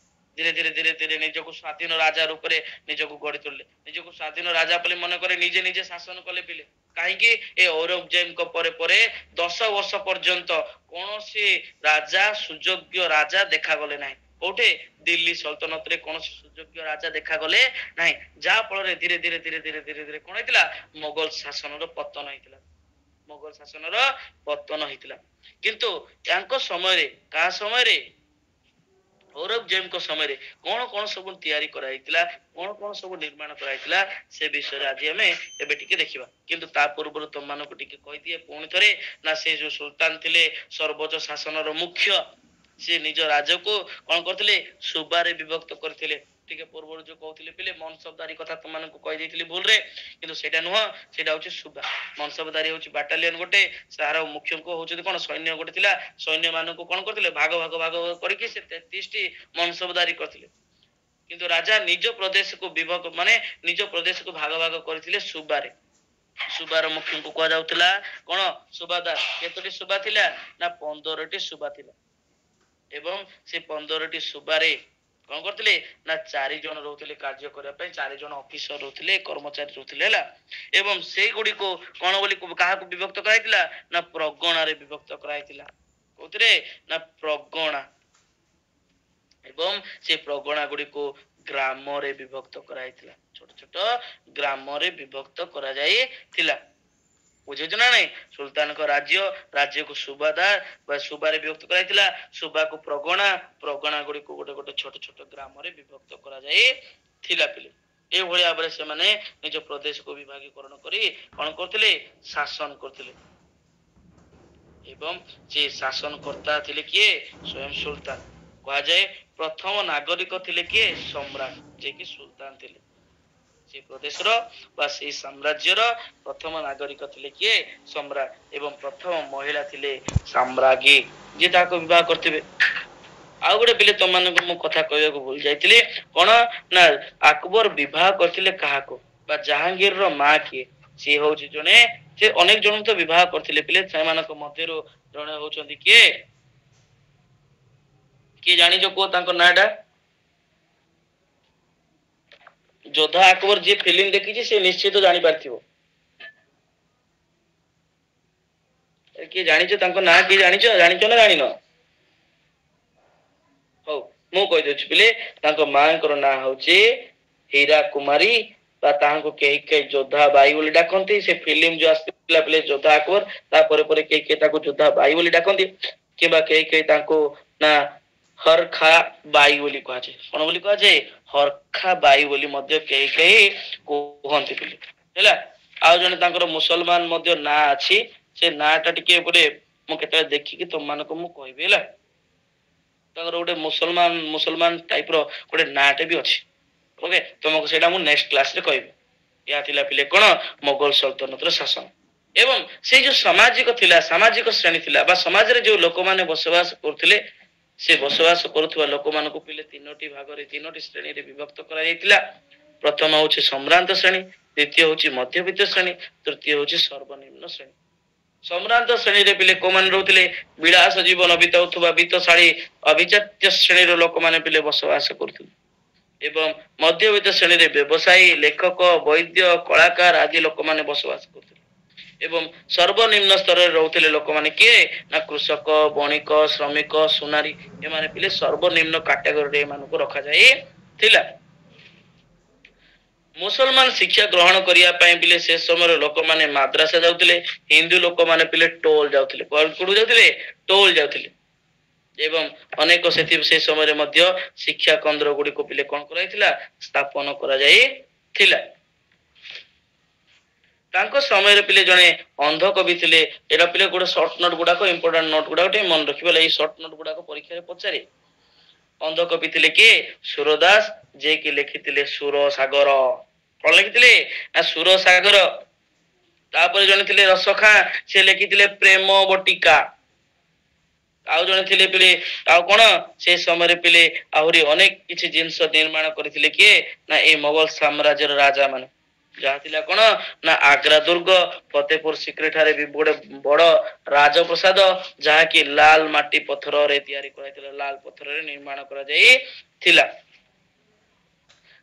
ଧୀରେ ଧୀରେ ଧୀରେ ଧୀରେ ନିଜକୁ ସ୍ୱାଧୀନ ରାଜା ରୂପରେ ନିଜକୁ ଗଢି ତୋଳିଲେ। ନିଜକୁ ସ୍ୱାଧୀନ ରାଜା ବୋଲି ମନେ କରି ନିଜେ ନିଜେ ଶାସନ କଲେ ପିଲେ। କାହିଁକି? ଏ ଔରଙ୍ଗଜେବଙ୍କ ପରେ ପରେ 10 ବର୍ଷ ପର୍ଯ୍ୟନ୍ତ କୌଣସି ରାଜା, ସୁଯୋଗ୍ୟ ରାଜା ଦେଖାଗଲେ ନାହିଁ। କୋଉଠି? ଦିଲ୍ଲୀ ସଲତନତରେ କୌଣସି ସୁଯୋଗ୍ୟ ରାଜା ଦେଖାଗଲେ ନାହିଁ। ଯାହା ଫଳରେ ଧୀରେ ଧୀରେ ଧୀରେ ଧୀରେ ଧୀରେ ଧୀରେ କଣ ହେଇଥିଲା? ମୋଗଲ ଶାସନର ପତନ ହେଇଥିଲା। ମୋଗଲ ଶାସନର ପତନ ହେଇଥିଲା। କିନ୍ତୁ ୟାଙ୍କ ସମୟରେ, କାହା ସମୟରେ? ଔରଙ୍ଗଜେବଙ୍କ ସମୟରେ କଣ କଣ ସବୁ ତିଆରି କରାଯାଇଥିଲା, କଣ କଣ ସବୁ ନିର୍ମାଣ କରାଯାଇଥିଲା, ସେ ବିଷୟରେ ଆଜି ଆମେ ଏବେ ଟିକେ ଦେଖିବା। କିନ୍ତୁ ତା ପୂର୍ବରୁ ତମମାନଙ୍କୁ ଟିକେ କହିଦିଏ ପୁଣି ଥରେ, ନା ସେ ଯୋଉ ସୁଲତାନ ଥିଲେ ସର୍ବୋଚ୍ଚ ଶାସନର ମୁଖ୍ୟ, ସେ ନିଜ ରାଜକୁ କଣ କରିଥିଲେ? ସୁବାରେ ବିଭକ୍ତ କରିଥିଲେ। ଟିକେ ପୂର୍ବରୁ ଯୋଉ କହୁଥିଲି ପିଲେ ମନସବଦାରୀ କଥା ତମମାନଙ୍କୁ କହିଦେଇଥିଲି ଭୁଲରେ, କିନ୍ତୁ ସେଇଟା ନୁହଁ, ସେଇଟା ହଉଛି ସୁବା। ମନସବଦାରୀ ହଉଛି ବାଟାଲିୟନ ଗୋଟେ, ତାର ମୁଖ୍ୟଙ୍କ ହଉଛନ୍ତି କଣ? ସୈନ୍ୟ ଗୋଟେ ଥିଲା। ସୈନ୍ୟ ମାନଙ୍କୁ କଣ କରିଥିଲେ? ଭାଗ ଭାଗ ଭାଗ ଭାଗ କରିକି ସେ 33ଟି ମନସବଦାରୀ କରିଥିଲେ। କିନ୍ତୁ ରାଜା ନିଜ ପ୍ରଦେଶକୁ ବିଭକ୍ତ ମାନେ ନିଜ ପ୍ରଦେଶକୁ ଭାଗ ଭାଗ କରିଥିଲେ ସୁବାରେ। ସୁବାର ମୁଖ୍ୟଙ୍କୁ କୁହାଯାଉଥିଲା କଣ? ସୁବାଦାର। କେତୋଟି ସୁବା ଥିଲା? ନା 15ଟି ସୁବା ଥିଲା। ଏବଂ ସେ 15ଟି ସୁବାରେ କଣ କରୁଥିଲେ? ନା 4 ଜଣ ରହୁଥିଲେ କାର୍ଯ୍ୟ କରିବା ପାଇଁ, 4 ଜଣ ଅଫିସର ରହୁଥିଲେ, କର୍ମଚାରୀ ରହୁଥିଲେ, ହେଲା। ଏବଂ ସେଇଗୁଡିକୁ କଣ ବୋଲି କାହାକୁ ବିଭକ୍ତ କରାଯାଇଥିଲା? ନା ପ୍ରଗଣାରେ ବିଭକ୍ତ କରାଯାଇଥିଲା। କୋଉଥିରେ? ନା ପ୍ରଗଣା। ଏବଂ ସେ ପ୍ରଗଣା ଗୁଡିକୁ ଗ୍ରାମରେ ବିଭକ୍ତ କରାଯାଇଥିଲା, ଛୋଟ ଛୋଟ ଗ୍ରାମରେ ବିଭକ୍ତ କରାଯାଇଥିଲା। ବୁଝୁଛୁ ନା ନାଇଁ? ସୁଲତାନଙ୍କ ରାଜ୍ୟକୁ ସୁବାଦାର ବା ସୁବାରେ ବିଭକ୍ତ କରାଯାଇଥିଲା, ସୁବାକୁ ପ୍ରଗଣା, ପ୍ରଗଣା ଗୁଡିକୁ ଗୋଟେ ଗୋଟେ ଛୋଟ ଛୋଟ ଗ୍ରାମରେ ବିଭକ୍ତ କରାଯାଇଥିଲା ପିଲେ। ଏଇଭଳି ଭାବରେ ସେମାନେ ନିଜ ପ୍ରଦେଶକୁ ବିଭାଗୀକରଣ କରି କଣ କରୁଥିଲେ? ଶାସନ କରୁଥିଲେ। ଏବଂ ସେ ଶାସନକର୍ତ୍ତା ଥିଲେ କିଏ? ସ୍ୱୟଂ ସୁଲତାନ। କୁହାଯାଏ ପ୍ରଥମ ନାଗରିକ ଥିଲେ କିଏ? ସମ୍ରାଟ, ଯିଏକି ସୁଲତାନ ଥିଲେ। ସେ ପ୍ରଦେଶର ବା ସେଇ ସାମ୍ରାଜ୍ୟର ପ୍ରଥମ ନାଗରିକ ଥିଲେ କିଏ? ସମ୍ରାଟ। ଏବଂ ପ୍ରଥମ ମହିଳା ଥିଲେ ସାମ୍ରାଜ୍ଞୀ, ଯିଏ ତାହାକୁ ବିବାହ କରିଥିବେ। ଆଉ ଗୋଟେ ପିଲେ ତମମାନଙ୍କୁ ମୁଁ କଥା କହିବାକୁ ଭୁଲି ଯାଇଥିଲି, କଣ ନା ଆକବର ବିବାହ କରିଥିଲେ କାହାକୁ ବା ଜାହାଙ୍ଗୀରର ମା କିଏ? ସିଏ ହଉଛି ଜଣେ, ସେ ଅନେକ ଜଣଙ୍କୁ ତ ବିବାହ କରିଥିଲେ ପିଲେ, ସେମାନଙ୍କ ମଧ୍ୟରୁ ଜଣେ ହଉଛନ୍ତି କିଏ? କିଏ ଜାଣିଛ କୁହ ତାଙ୍କ ନାଁ ଟା? ଯୋଦ୍ଧା ଆକବର ଯିଏ ଫିଲ୍ମ ଦେଖିଛି ସେ ନିଶ୍ଚିତ ଜାଣିପାରିଥିବ। କିଏ ଜାଣିଛ ତାଙ୍କ ନାଁ? କିଏ ଜାଣିଛ? ଜାଣିଛ ନା ଜାଣିନ? ହଉ, ମୁଁ କହିଦଉଛି ପିଲେ, ତାଙ୍କ ମାଙ୍କର ନାଁ ହଉଛି ହୀରା କୁମାରୀ, ବା ତାହାଙ୍କୁ କେହି କେହି ଯୋଦ୍ଧା ବାଇ ବୋଲି ଡାକନ୍ତି। ସେ ଫିଲ୍ମ ଯୋଉ ଆସିଥିଲା ପିଲେ ଯୋଦ୍ଧା ଆକବର, ତାପରେ ପରେ କେହି କେହି ତାକୁ ଯୋଦ୍ଧା ବାଇ ବୋଲି ଡାକନ୍ତି, କିମ୍ବା କେହି କେହି ତାଙ୍କୁ ନା ହରଖା ବାଇ ବୋଲି କୁହାଯାଏ। କଣ ବୋଲି କୁହାଯାଏ? ହରଖା ବାଇ ବୋଲି ମଧ୍ୟ କେହି କେହି କୁହନ୍ତି ପିଲେ, ହେଲା। ଆଉ ଜଣେ ତାଙ୍କର ମୁସଲମାନ ମଧ୍ୟ ନାଁ ଅଛି, ସେ ନାଁ ଟା ଟିକେ ଗୋଟେ ମୁଁ କେତେବେଳେ ଦେଖିକି ତମମାନଙ୍କୁ ମୁଁ କହିବି, ହେଲା। ତାଙ୍କର ଗୋଟେ ମୁସଲମାନ ଟାଇପ ର ଗୋଟେ ନାଁଟେ ବି ଅଛି। ଓକେ, ତମକୁ ସେଇଟା ମୁଁ ନେକ୍ସଟ କ୍ଲାସରେ କହିବି। ଏହା ଥିଲା ପିଲେ କଣ? ମୋଗଲ ସଲତନତର ଶାସନ। ଏବଂ ସେଇ ଯୋଉ ସାମାଜିକ ଥିଲା, ସାମାଜିକ ଶ୍ରେଣୀ ଥିଲା ବା ସମାଜରେ ଯୋଉ ଲୋକମାନେ ବସବାସ କରୁଥିଲେ, ସେ ବସବାସ କରୁଥିବା ଲୋକମାନଙ୍କୁ ପିଲେ ତିନୋଟି ଭାଗରେ, ତିନୋଟି ଶ୍ରେଣୀରେ ବିଭକ୍ତ କରାଯାଇଥିଲା। ପ୍ରଥମ ହଉଛି ସମ୍ଭ୍ରାନ୍ତ ଶ୍ରେଣୀ, ଦ୍ୱିତୀୟ ହଉଛି ମଧ୍ୟବିତ୍ତ ଶ୍ରେଣୀ, ତୃତୀୟ ହଉଛି ସର୍ବନିମ୍ନ ଶ୍ରେଣୀ। ସମ୍ଭ୍ରାନ୍ତ ଶ୍ରେଣୀରେ ପିଲେ କୋଉମାନେ ରହୁଥିଲେ? ବିଳାସ ଜୀବନ ବିତାଉଥିବା ବିତ୍ତଶାଳୀ ଅଭିଜାତ୍ୟ ଶ୍ରେଣୀର ଲୋକମାନେ ପିଲେ ବସବାସ କରୁଥିଲେ। ଏବଂ ମଧ୍ୟବିତ୍ତ ଶ୍ରେଣୀରେ ବ୍ୟବସାୟୀ, ଲେଖକ, ବୈଦ୍ୟ, କଳାକାର ଆଦି ଲୋକମାନେ ବସବାସ କରୁଥିଲେ। ଏବଂ ସର୍ବନିମ୍ନ ସ୍ତରରେ ରହୁଥିଲେ ଲୋକମାନେ କିଏ ନା କୃଷକ, ବଣିକ, ଶ୍ରମିକ, ସୁନାରୀ। ଏମାନେ ପିଲେ ସର୍ବନିମ୍ନ କାଟାଗୋରୀରେ ଏମାନଙ୍କୁ ରଖାଯାଇଥିଲା। ମୁସଲମାନ ଶିକ୍ଷା ଗ୍ରହଣ କରିବା ପାଇଁ ପିଲେ ସେ ସମୟରେ ଲୋକମାନେ ମାଦ୍ରାସା ଯାଉଥିଲେ। ହିନ୍ଦୁ ଲୋକମାନେ ପିଲେ ଟୋଲ ଯାଉଥିଲେ। କୋଉଠୁ ଯାଉଥିଲେ? ଟୋଲ ଯାଉଥିଲେ। ଏବଂ ଅନେକ ସେଥି ସେ ସମୟରେ ମଧ୍ୟ ଶିକ୍ଷା କେନ୍ଦ୍ର ଗୁଡିକୁ ପିଲେ କଣ କରାଯାଇଥିଲା? ସ୍ଥାପନ କରାଯାଇଥିଲା। ତାଙ୍କ ସମୟରେ ପିଲେ ଜଣେ ଅନ୍ଧ କବି ଥିଲେ। ଏଇଟା ପିଲେ ଗୋଟେ ସର୍ଟ ନୋଟ ଗୁଡାକ, ଇମ୍ପୋର୍ଟାଣ୍ଟ ନୋଟ ଗୁଡାକ ଟିକେ ମନେ ରଖିବ। ଏଇ ସର୍ଟ ନୋଟ ଗୁଡାକ ପରୀକ୍ଷାରେ ପଚାରେ। ଅନ୍ଧ କବି ଥିଲେ କିଏ? ସୁରଦାସ, ଯିଏକି ଲେଖିଥିଲେ ସୁର ସାଗର। କଣ ଲେଖିଥିଲେ ନା ସୁର ସାଗର। ତାପରେ ଜଣେ ଥିଲେ ରସଖାଁ, ସେ ଲେଖିଥିଲେ ପ୍ରେମ ବଟିକା। ଆଉ ଜଣେ ଥିଲେ ପିଲେ ଆଉ କଣ, ସେ ସମୟରେ ପିଲେ ଆହୁରି ଅନେକ କିଛି ଜିନିଷ ନିର୍ମାଣ କରିଥିଲେ କିଏ ନା ଏଇ ମୋଗଲ ସାମ୍ରାଜ୍ୟର ରାଜା ମାନେ। ଯାହା ଥିଲା କଣ ନା ଆଗ୍ରା ଦୁର୍ଗ, ଫତେପୁର ସିକ୍ରି ଠାରେ ବି ଗୋଟେ ବଡ ରାଜପ୍ରସାଦ, ଯାହାକି ଲାଲ ମାଟି ପଥରରେ ତିଆରି କରାଯାଇଥିଲା, ଲାଲ ପଥରରେ ନିର୍ମାଣ କରାଯାଇଥିଲା।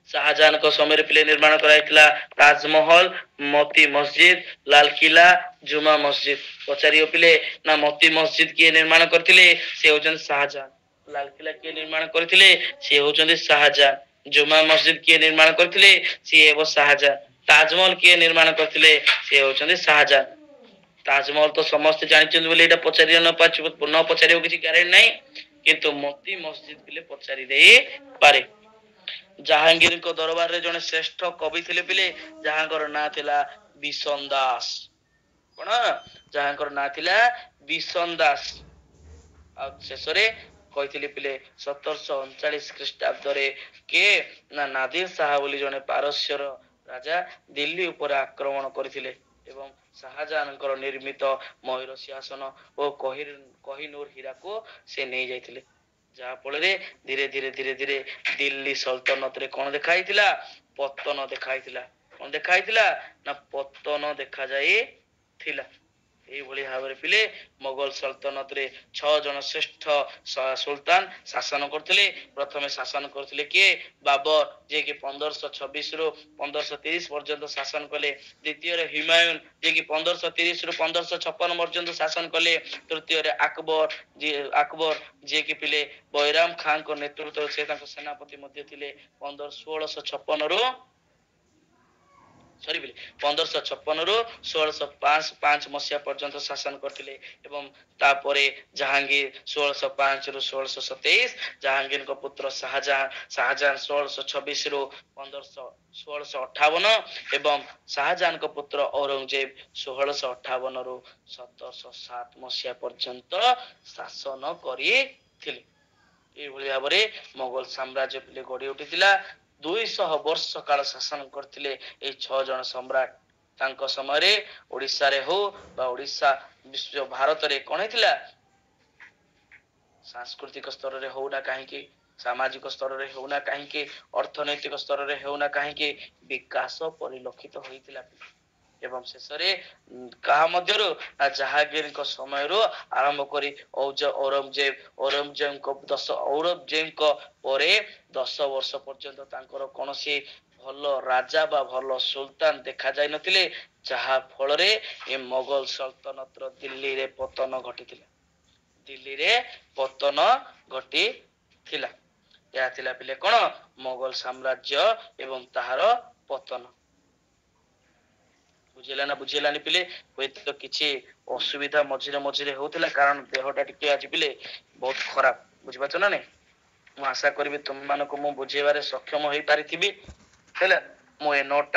ଶାହଜାହାନଙ୍କ ସମୟରେ ପିଲେ ନିର୍ମାଣ କରାଯାଇଥିଲା ତାଜମହଲ, ମୋତି ମସଜିଦ, ଲାଲକିଲା, ଜୁମା ମସଜିଦ। ପଚାରିବ ପିଲେ ନା ମୋତି ମସଜିଦ କିଏ ନିର୍ମାଣ କରିଥିଲେ? ସେ ହଉଛନ୍ତି ଶାହଜାହାନ। ଲାଲକିଲା କିଏ ନିର୍ମାଣ କରିଥିଲେ? ସେ ହଉଛନ୍ତି ଶାହଜାହାନ। ଜୁମା ମସଜିଦ କିଏ ନିର୍ମାଣ କରିଥିଲେ? ସିଏ ହେବ ଶାହଜାହାନ। ତାଜମହଲ କିଏ ନିର୍ମାଣ କରିଥିଲେ? ସିଏ ହଉଛନ୍ତି ଶାହଜାହାନ। ତାଜମହଲ ତ ସମସ୍ତେ ଜାଣିଛନ୍ତି ବୋଲି ଏଇଟା ପଚାରିବ ନ ପଚାରିବ କିଛି ଗ୍ୟାରେଣ୍ଟି ନାହିଁ, କିନ୍ତୁ ମୋତି ମସଜିଦ ପିଲେ ପଚାରି ଦେଇପାରେ। ଜାହାଙ୍ଗୀରଙ୍କ ଦରବାରରେ ଜଣେ ଶ୍ରେଷ୍ଠ କବି ଥିଲେ ପିଲେ, ଯାହାଙ୍କର ନାଁ ଥିଲା ବିଶନ ଦାସ। କଣ? ଯାହାଙ୍କର ନାଁ ଥିଲା ବିଶନ ଦାସ। ଆଉ ଶେଷରେ କହିଥିଲି ପିଲେ 1739 ଖ୍ରୀଷ୍ଟାବ୍ଦରେ କିଏ ନା ନାଦିର ଶାହା ବୋଲି ଜଣେ ପାରସ୍ୟର ରାଜା ଦିଲ୍ଲୀ ଉପରେ ଆକ୍ରମଣ କରିଥିଲେ ଏବଂ ଶାହଜାହାନଙ୍କର ନିର୍ମିତ ମୟୂର ସିଂହାସନ ଓ କହିନୂର ହୀରାକୁ ସେ ନେଇ ଯାଇଥିଲେ। ଯାହା ଫଳରେ ଧୀରେ ଧୀରେ ଧୀରେ ଧୀରେ ଦିଲ୍ଲୀ ସଲତନତରେ କଣ ଦେଖା ହେଇଥିଲା? ପତନ ଦେଖା ହେଇଥିଲା। କଣ ଦେଖା ହେଇଥିଲା ନା ପତନ ଦେଖା ଯାଇଥିଲା। ଏଇଭଳି ଭାବରେ ପିଲେ ମୋଗଲ ସଲତନତରେ 6 ଜଣ ଶ୍ରେଷ୍ଠ ସୁଲତାନ ଶାସନ କରୁଥିଲେ। ପ୍ରଥମେ ଶାସନ କରୁଥିଲେ କିଏ? ବାବର, ଯିଏକି 1526 ରୁ 1530 ପର୍ଯ୍ୟନ୍ତ ଶାସନ କଲେ। ଦ୍ୱିତୀୟରେ ହୁମାୟୁନ, ଯିଏକି 1530 ରୁ 1556 ପର୍ଯ୍ୟନ୍ତ ଶାସନ କଲେ। ତୃତୀୟରେ ଆକବର, ଆକବର ଯିଏକି ପିଲେ ବୈରାମ ଖାଁଙ୍କ ନେତୃତ୍ୱରେ ସେ ତାଙ୍କ ସେନାପତି ମଧ୍ୟ ଥିଲେ। 1656 ରୁ ସରି ପିଲେ 1556 ରୁ 1605 ମସିହା ପର୍ଯ୍ୟନ୍ତ ଶାସନ କରିଥିଲେ। ଏବଂ ତାପରେ ଜାହାଙ୍ଗୀର 1605 ରୁ 1627, ଜାହାଙ୍ଗୀରଙ୍କ ପୁତ୍ର ଶାହଜାହାନ, ଶାହଜାହାନ 1626 ରୁ 1658 ଏବଂ ଶାହଜାହାନଙ୍କ ପୁତ୍ର ଔରଙ୍ଗଜେବ 1658 ରୁ 1707 ମସିହା ପର୍ଯ୍ୟନ୍ତ ଶାସନ କରିଥିଲେ। ଏଇଭଳି ଭାବରେ ମୋଗଲ ସାମ୍ରାଜ୍ୟ ପିଲେ ଗଢି ଉଠିଥିଲା। 200 ବର୍ଷ କାଳ ଶାସନ କରିଥିଲେ ଏଇ 6 ଜଣ ସମ୍ରାଟ। ତାଙ୍କ ସମୟରେ ଓଡିଶାରେ ହଉ ବା ଓଡିଶା ବିଶ୍ୱ ଭାରତରେ କଣ ହେଇଥିଲା? ସାଂସ୍କୃତିକ ସ୍ତରରେ ହଉନା କାହିଁକି, ସାମାଜିକ ସ୍ତରରେ ହେଉନା କାହିଁକି, ଅର୍ଥନୈତିକ ସ୍ତରରେ ହେଉନା କାହିଁକି, ବିକାଶ ପରିଲକ୍ଷିତ ହୋଇଥିଲା। ଏବଂ ଶେଷରେ କାହା ମଧ୍ୟରୁ ନା ଜାହାଙ୍ଗୀରଙ୍କ ସମୟରୁ ଆରମ୍ଭ କରି ଔରଙ୍ଗଜେବ, ଔରଙ୍ଗଜେବଙ୍କ ପରେ 10 ବର୍ଷ ପର୍ଯ୍ୟନ୍ତ ତାଙ୍କର କୌଣସି ଭଲ ରାଜା ବା ଭଲ ସୁଲତାନ ଦେଖା ଯାଇନଥିଲେ, ଯାହା ଫଳରେ ଏ ମୋଗଲ ସଲତନତର ଦିଲ୍ଲୀରେ ପତନ ଘଟିଥିଲା। ଦିଲ୍ଲୀରେ ପତନ ଘଟିଥିଲା। ଏହା ଥିଲା ପିଲେ କଣ? ମୋଗଲ ସାମ୍ରାଜ୍ୟ ଏବଂ ତାହାର ପତନ। ବୁଝିଲା ନା ବୁଝିଲାନି ପିଲେ? ହୁଏତ କିଛି ଅସୁବିଧା ମଝିରେ ମଝିରେ ହଉଥିଲା, କାରଣ ଦେହଟା ଟିକେ ଆଜି ପିଲେ ବହୁତ ଖରାପ, ବୁଝିପାରୁଛ ନା ନାଇଁ? ମୁଁ ଆଶା କରିବି ତୁମମାନଙ୍କୁ ମୁଁ ବୁଝେଇବାରେ ସକ୍ଷମ ହେଇପାରିଥିବି। ହେଲା, ମୁଁ ଏ ନୋଟ